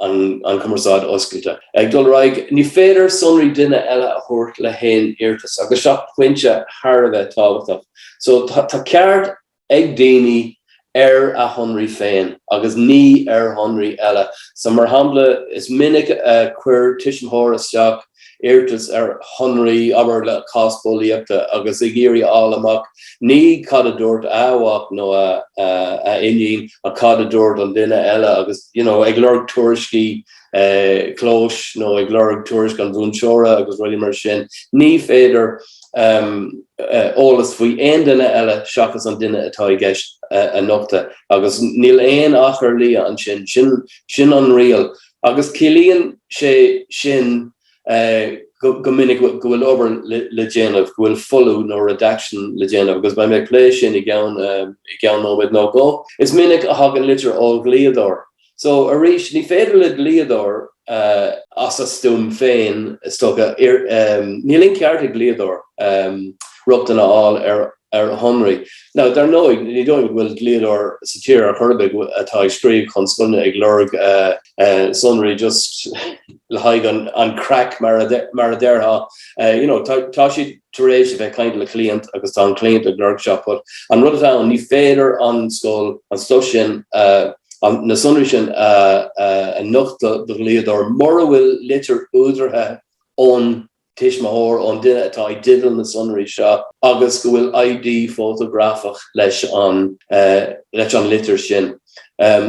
an chumarsáid oscailte. Ag dul ar aghaidh, ní féidir sonraí duine eile a thabhairt le haon iarratas agus seo pointe thar a bheith tábhachtach. So tá ceart ag daoine. ar a shonraí féin agus ní ar shonraí eile. So, mar shampla, is minic a chuir tuismitheoir isteach iarratas ar shonraí, abair, le cás bulaíochta agus ag iarraidh a fháil amach ní cad a dúirt a mhac nó a a iníon ach cad a dúirt an duine eile agus, you know, ag lorg tuairiscí clóis nó ag lorg tuairisc an mhúinteora agus rudaí mar sin. Ní féidir eolas faoi aon duine eile seachas an duine atá i gceist a nochtadh agus níl aon achar liath ansin. Sin, sin an riail. Agus ciallaíonn sé sin go minic go bhfuil obair le déanamh, go bhfuil folú nó redaction le déanamh agus beidh mé ag plé sin i gceann, i gceann nóiméad nó dhó. Is minic a thagann litir ó dhlíodóir So, arís, ní féidir le dlíodóir as a stuaim féin, is dócha, níl aon cheart ag dlíodóir rochtain a fháil ar ar shonraí. Now, dar ndóigh, ní dóigh liom go bhfuil dlíodóir sa tír ar chor ar bith atá ag scríobh chun scoileanna ag lorg sonraí just le haghaidh an craic mar a déarfá. You know, tá tá siad tar éis a bheith ag caint le cliant agus tá an cliant ag lorg seo, but an rud atá ann, ní féidir an scoil, an stuff sin a na sonraí sin a nochtadh do dhlíodóir mura bhfuil litir údaraithe ón tuismitheoir, ón duine atá i dteideal na sonraí seo agus go bhfuil ID fótagrafach leis an leis an litir sin.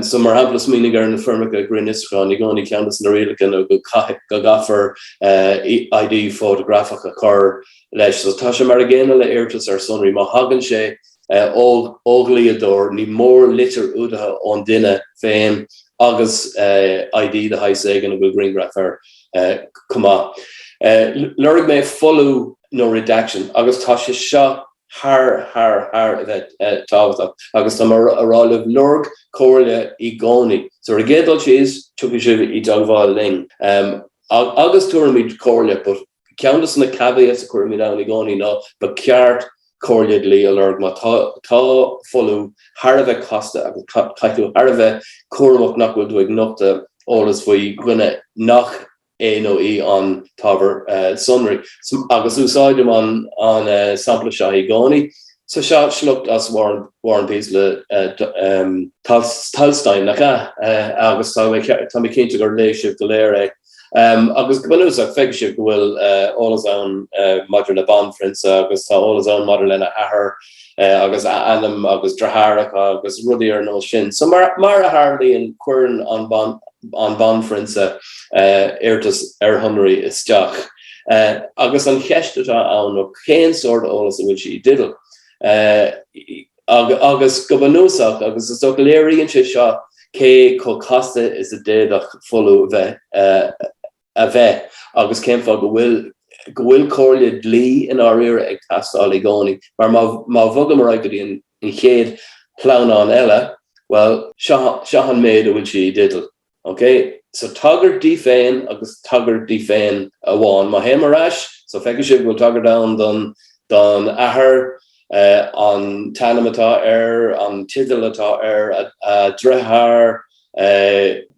So mar shampla smaoinigh ar na foirmeacha grinnfhiosrúcháin, i gcónaí ceann de na rialacha ná go go gcaithfear ID fótagrafach a chur leis. So tá sé mar a gcéanna le iarratas ar sonraí, má thagann sé ó dhlíodóir, ní mór litir údaraithe ón duine féin agus ID de shaghas éigin a bhfuil grianghraf air chomh maith. Lorg mé folú nó redaction agus tá sé seo thar, thar, thar a bheith tábhachtach agus tá mé a rá libh, lorg comhairle i gcónaí. So ar an gcéad dul síos, tiocfaidh sibh i dteagmháil linn agus tabharfaimid comhairle but Ceann de na caveats a chuirimid ann i gcónaí ná ba cheart comhairle dlí a lorg má tá tá folú thar a bheith casta agus caithfidh tú thar a bheith cúramach nach bhfuil tú ag nochtadh eolas faoi dhuine nach é nó í an t-ábhar sonraí. Agus úsáidim an an sampla seo i gcónaí. So seo sliocht as War War and Peace le Tolstoy, nach ea? Agus tá mé tá mé cinnte gur léigh sibh go léir é. Agus go bunúsach, feicfidh sibh go bhfuil eolas ann maidir le banphrionsa agus tá eolas ann maidir lena athair agus a ainm agus deartháireacha agus rudaí ar nós sin. So mar a tharlaíonn, cuireann an an banphrionsa iarratas ar shonraí isteach. Agus an cheist atá ann ná cén sórt eolas a bhfuil sí i dteideal? Agus go bunúsach, agus is dócha léiríonn sé seo cé chomh casta is a d'fhéadfadh folú bheith a bheith agus cén fáth go bhfuil go bhfuil comhairle dlí i ndáiríre ag teastáil i gcónaí. Mar má má bhogaim ar aghaidh go dtí an chéad shleamhnán eile, bhuel, seo seo an méid a bhfuil sí i dteideal. Ok, so tagairt di féin agus tagairt di féin amháin. Má théim ar ais, so feicfidh sibh go bhfuil tagairt ann don don athair, an t-ainm atá air, an teideal atá air, a dheartháir,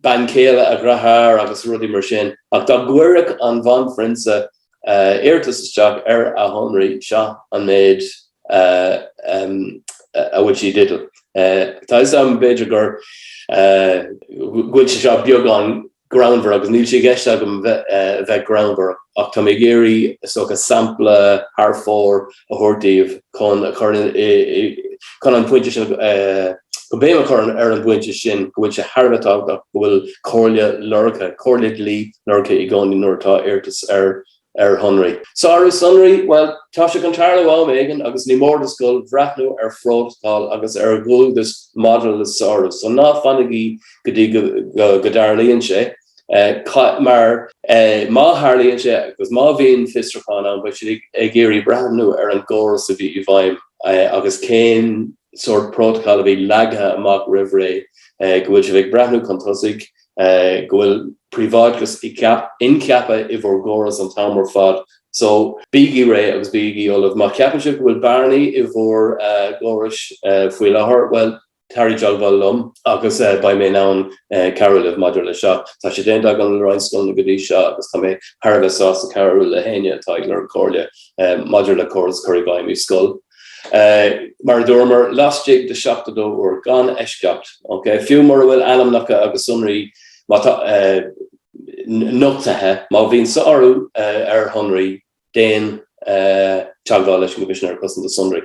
bean chéile a dhearthár agus rudaí mar sin. Ach dá gcuirfeadh an bhanphrionsa iarratas isteach ar a shonraí, seo an méid a bhfuil sí i dteideal. Tá fhios agam b'fhéidir gur go bhfuil sé seo beagán greannmhar agus níl sé i gceist agam bheith greannmhar ach tá mé ag iarraidh is dócha sampla thar fóir a thabhairt daoibh chun a chur chun an pointe sin chun béim a chur ar an bpointe sin go bhfuil sé thar a bheith tábhachtach go bhfuil comhairle lorgtha, comhairle dlí lorgtha i gcónaí nuair atá iarratas ar ar shonraí. Sárú sonraí, bhuel, tá sé chun tarlú am éigin agus ní mór do scoil bhreathnú ar phrótacal agus ar dhualgas maidir le sárú. So ná fanaigí go dtí go dtarlaíonn sé, mar má tharlaíonn sé agus má bhíonn fiosrúchán ann, beidh siad ag iarraidh breathnú ar an gcóras a bhí i bhfeidhm agus cén sórt prótacal a bhí leagtha amach roimh ré, go bhfuil sibh ag breathnú chun tosaigh. go bhfuil príobháideachas incheaptha i bhur gcóras an t-am ar fad. So, bígí réidh agus bígí ullamh. Má cheapann sibh go bhfuil bearnaí i bhur gcórais faoi láthair, bhuel, tar i dteagmháil liom agus beidh mé in ann cabhrú libh maidir le seo. Tá sé déanta agam le roinnt scoileanna go dtí seo agus tá mé thar a bheith sásta cabhrú le héinne atá ag lorg comhairle maidir le córas a chur i bhfeidhm i scoil. Mar a dúramar, laistigh de 72 uair, gan eisceacht, ok? Fiú mura bhfuil ainmneacha agus sonraí má tá nochtaithe, má bhíonn sárú ar shonraí, déan teagmháil leis an gCoimisinéir Cosanta Sonraí.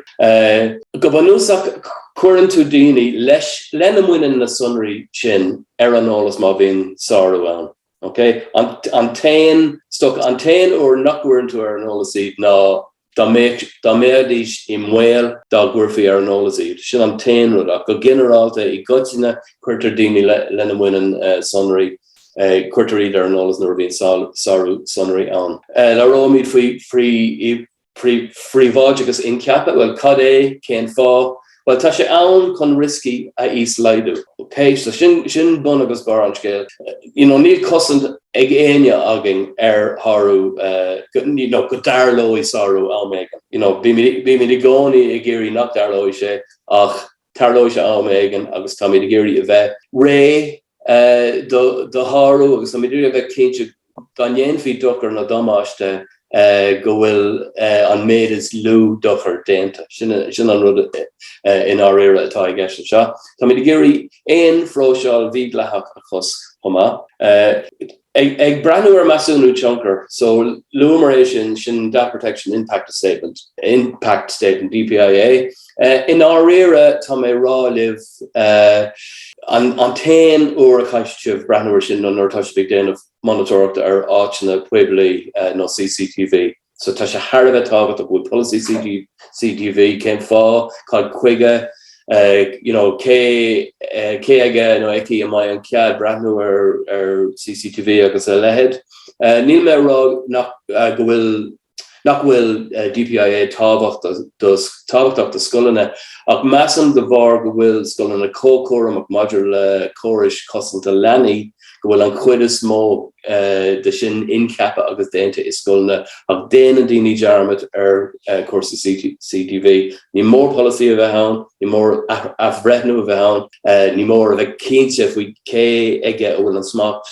Go bunúsach, cuireann tú daoine leis lena mbaineann na sonraí sin ar an eolas má bhíonn sárú ann. Ok? An an t-aon stoc, an t-aon uair nach gcuireann tú ar an eolas iad ná dá mbeadh, dá mbeidís i mbaol dá gcuirfí ar an eolas iad. Sin an t-aon rud. Ach go ginearálta, i gcoitinne, cuirtear daoine lena mbaineann sonraí, cuirtear iad ar an eolas nuair a bhíonn sárú sonraí ann. Labhróimid faoi, faoi Phríobháideachas incheaptha, bhuel, cad é? Cén fáth? Bhuel, tá sé ann chun rioscaí a íoslaghdú. Ok, so sin, sin bun agus barr an scéil. You know, níl cosaint ag éinne againn ar shárú, you know, go dtarlóidh sárú am éigin. You know, bímid, bímid i gcónaí ag iarraidh nach dtarlóidh sé ach tarlóidh sé am éigin agus táimid ag iarraidh a bheith réidh do, do shárú agus táimid ag iarraidh a bheith cinnte dá ndéanfaí dochar nó damáiste go bhfuil an méid is lú dochar déanta. Sin an rud i ndáiríre atá i gceist anseo. Táimid ag iarraidh aon phróiseáil mhídhleathach a chosc chomh maith. Ag breathnú ar measúnú tionchair, so luamar é sin, sin Data Protection Impact Statement, Impact Statement, DPIA. I ndáiríre tá mé ag rá libh an t-aon uair a chaithfidh sibh breathnú air sin ná nuair atá sibh ag déanamh monatóireachta ar áiteanna poiblí nó CCTV. So tá sé thar a bheith tábhachtach go bhfuil polasaí CCTV, cén fáth, cad chuige, you know, cé cé aige nó aici a mbeidh an cead breathnú ar ar CCTV agus a leithéid. Níl mé ag rá nach go bhfuil nach bhfuil DPIA tábhachtach do scoileanna, ach measaim de bharr go bhfuil scoileanna chomh cúramach maidir le córais cosanta leanaí, go bhfuil an chuid is mó de sin incheaptha agus déanta i scoileanna, ach déanann daoine dearmad ar chúrsaí CCTV. Ní mór polasaí a bheith ann, ní mór athbhreithniú a bheith ann, ní mór a bheith cinnte faoi cé aige a bhfuil an smacht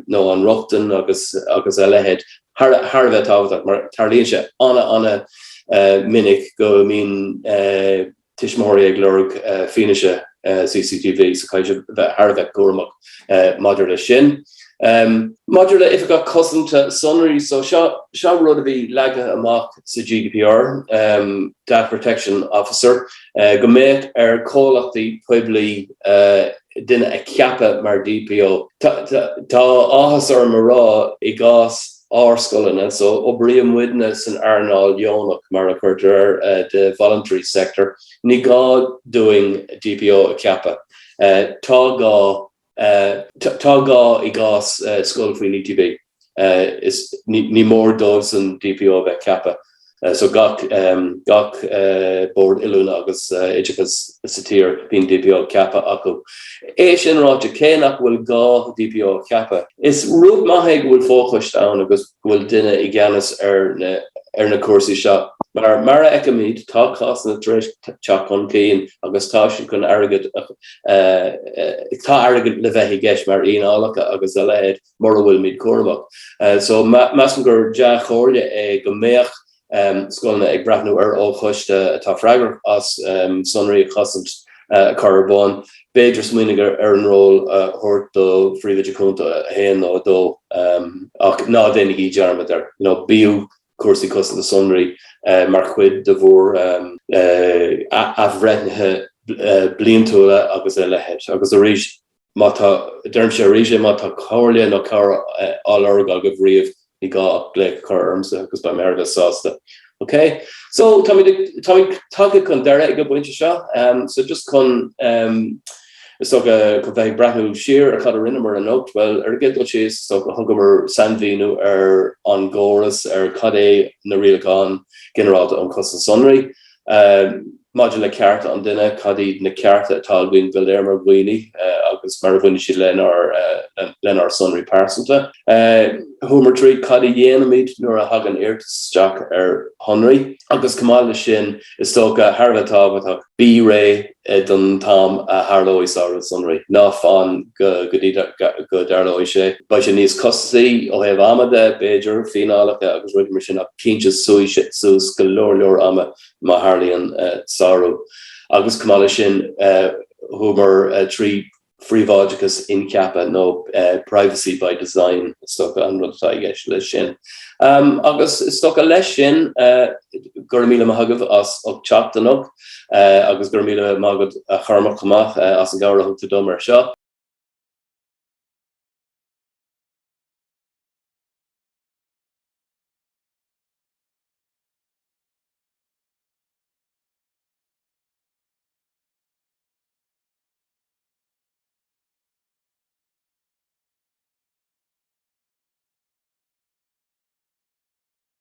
nó an rochtain agus a leithéid. thar a bheith tábhachtach mar tarlaíonn sé an-an-mhinic go mbíonn tuismitheoirí ag lorg fianaise CCTV so caithfidh sibh bheith thar a bheith cúramach maidir leis sin. Maidir le Oifigeach Cosanta Sonraí, so seo seo rud a bhí leagtha amach sa GDPR, Data Protection Officer, go mbeadh ar chomhlachtaí poiblí duine a cheapadh mar DPO. Tá áthas orm a rá i gcás ár scoileanna, so oibríonn muidne san earnáil dheonach mar a chuirtear air, the voluntary sector, ní gá dúinn DPO a cheapadh. Tá gá Tá gá i gcás scoil faoin ETB, is ní mór dóibhsan DPO a bheith ceaptha. So gach gach bord oiliúna agus oideachais sa tír bíonn DPO ceaptha acu. É sin ráite, cé nach bhfuil gá DPO a cheapadh, is rud maith é go bhfuil fochoiste ann agus go bhfuil duine i gceannas ar na ar na cúrsaí seo. Mar mar a fheicimid, tá cásanna tar éis teacht chun cinn agus tá siad chun airgead tá airgead le bheith i gceist mar fhíneálacha agus a leithéid. mura bhfuilimid cúramach. So measaim gur dea-chomhairle é go mbeadh scoileanna ag breathnú ar fhochoiste atá freagrach as sonraí a chosaint a chur ar bun. B'fhéidir smaoineamh ar an ról a thabhairt do phríomhoide cúnta 1 nó 2 ach ná déanaigí dearmad air. You know, bíodh cúrsaí cosanta sonraí mar chuid de bhur athbhreithnithe bliantúla agus a leithéid. Agus arís, Má tá, deirimse arís é, má tá comhairle nó cabhair á lorg agaibh riamh, ní gá ach glaoch a chur ormsa agus beidh mé thar a bheith sásta. Ok? So, táimid ag, táimid tagtha chun deireadh ag an bpointe seo. Um, so just chun, um, is dócha, chun bheith ag breathnú siar ar cad a rinneamar anocht, bhuel, ar an gcéad dul síos, is dócha, thugamar sainmhíniú ar an gcóras, ar cad é na Rialacháin Ghinearálta um Chosaint Sonraí. Um, Maidir le cearta an duine, cad iad na cearta atá againn go léir mar dhaoine? agus mar a bhaineann siad lenár lenár sonraí pearsanta. Chuamar trí cad a dhéanaimid nuair a thagann iarratas isteach ar shonraí agus chomh maith leis sin, is dócha, thar a bheith tábhachtach, bí réidh don t-am a tharlóidh sárú sonraí. Ná fan go dtí go dtarlóidh sé. Beidh sé níos costasaí ó thaobh ama de, b'fhéidir, fíneálacha agus rudaí mar sin ach cinnte suífidh sé suas go leor leor ama má tharlaíonn sárú. Agus chomh maith leis sin, chuamar trí phríobháideachas incheaptha nó privacy by design is dócha an rud atá i gceist leis sin. Agus is dócha leis sin, go raibh míle maith agaibh as ucht teacht anocht agus go raibh míle maith agat a Chormac chomh maith as an gcabhair a thug tú dom ar seo.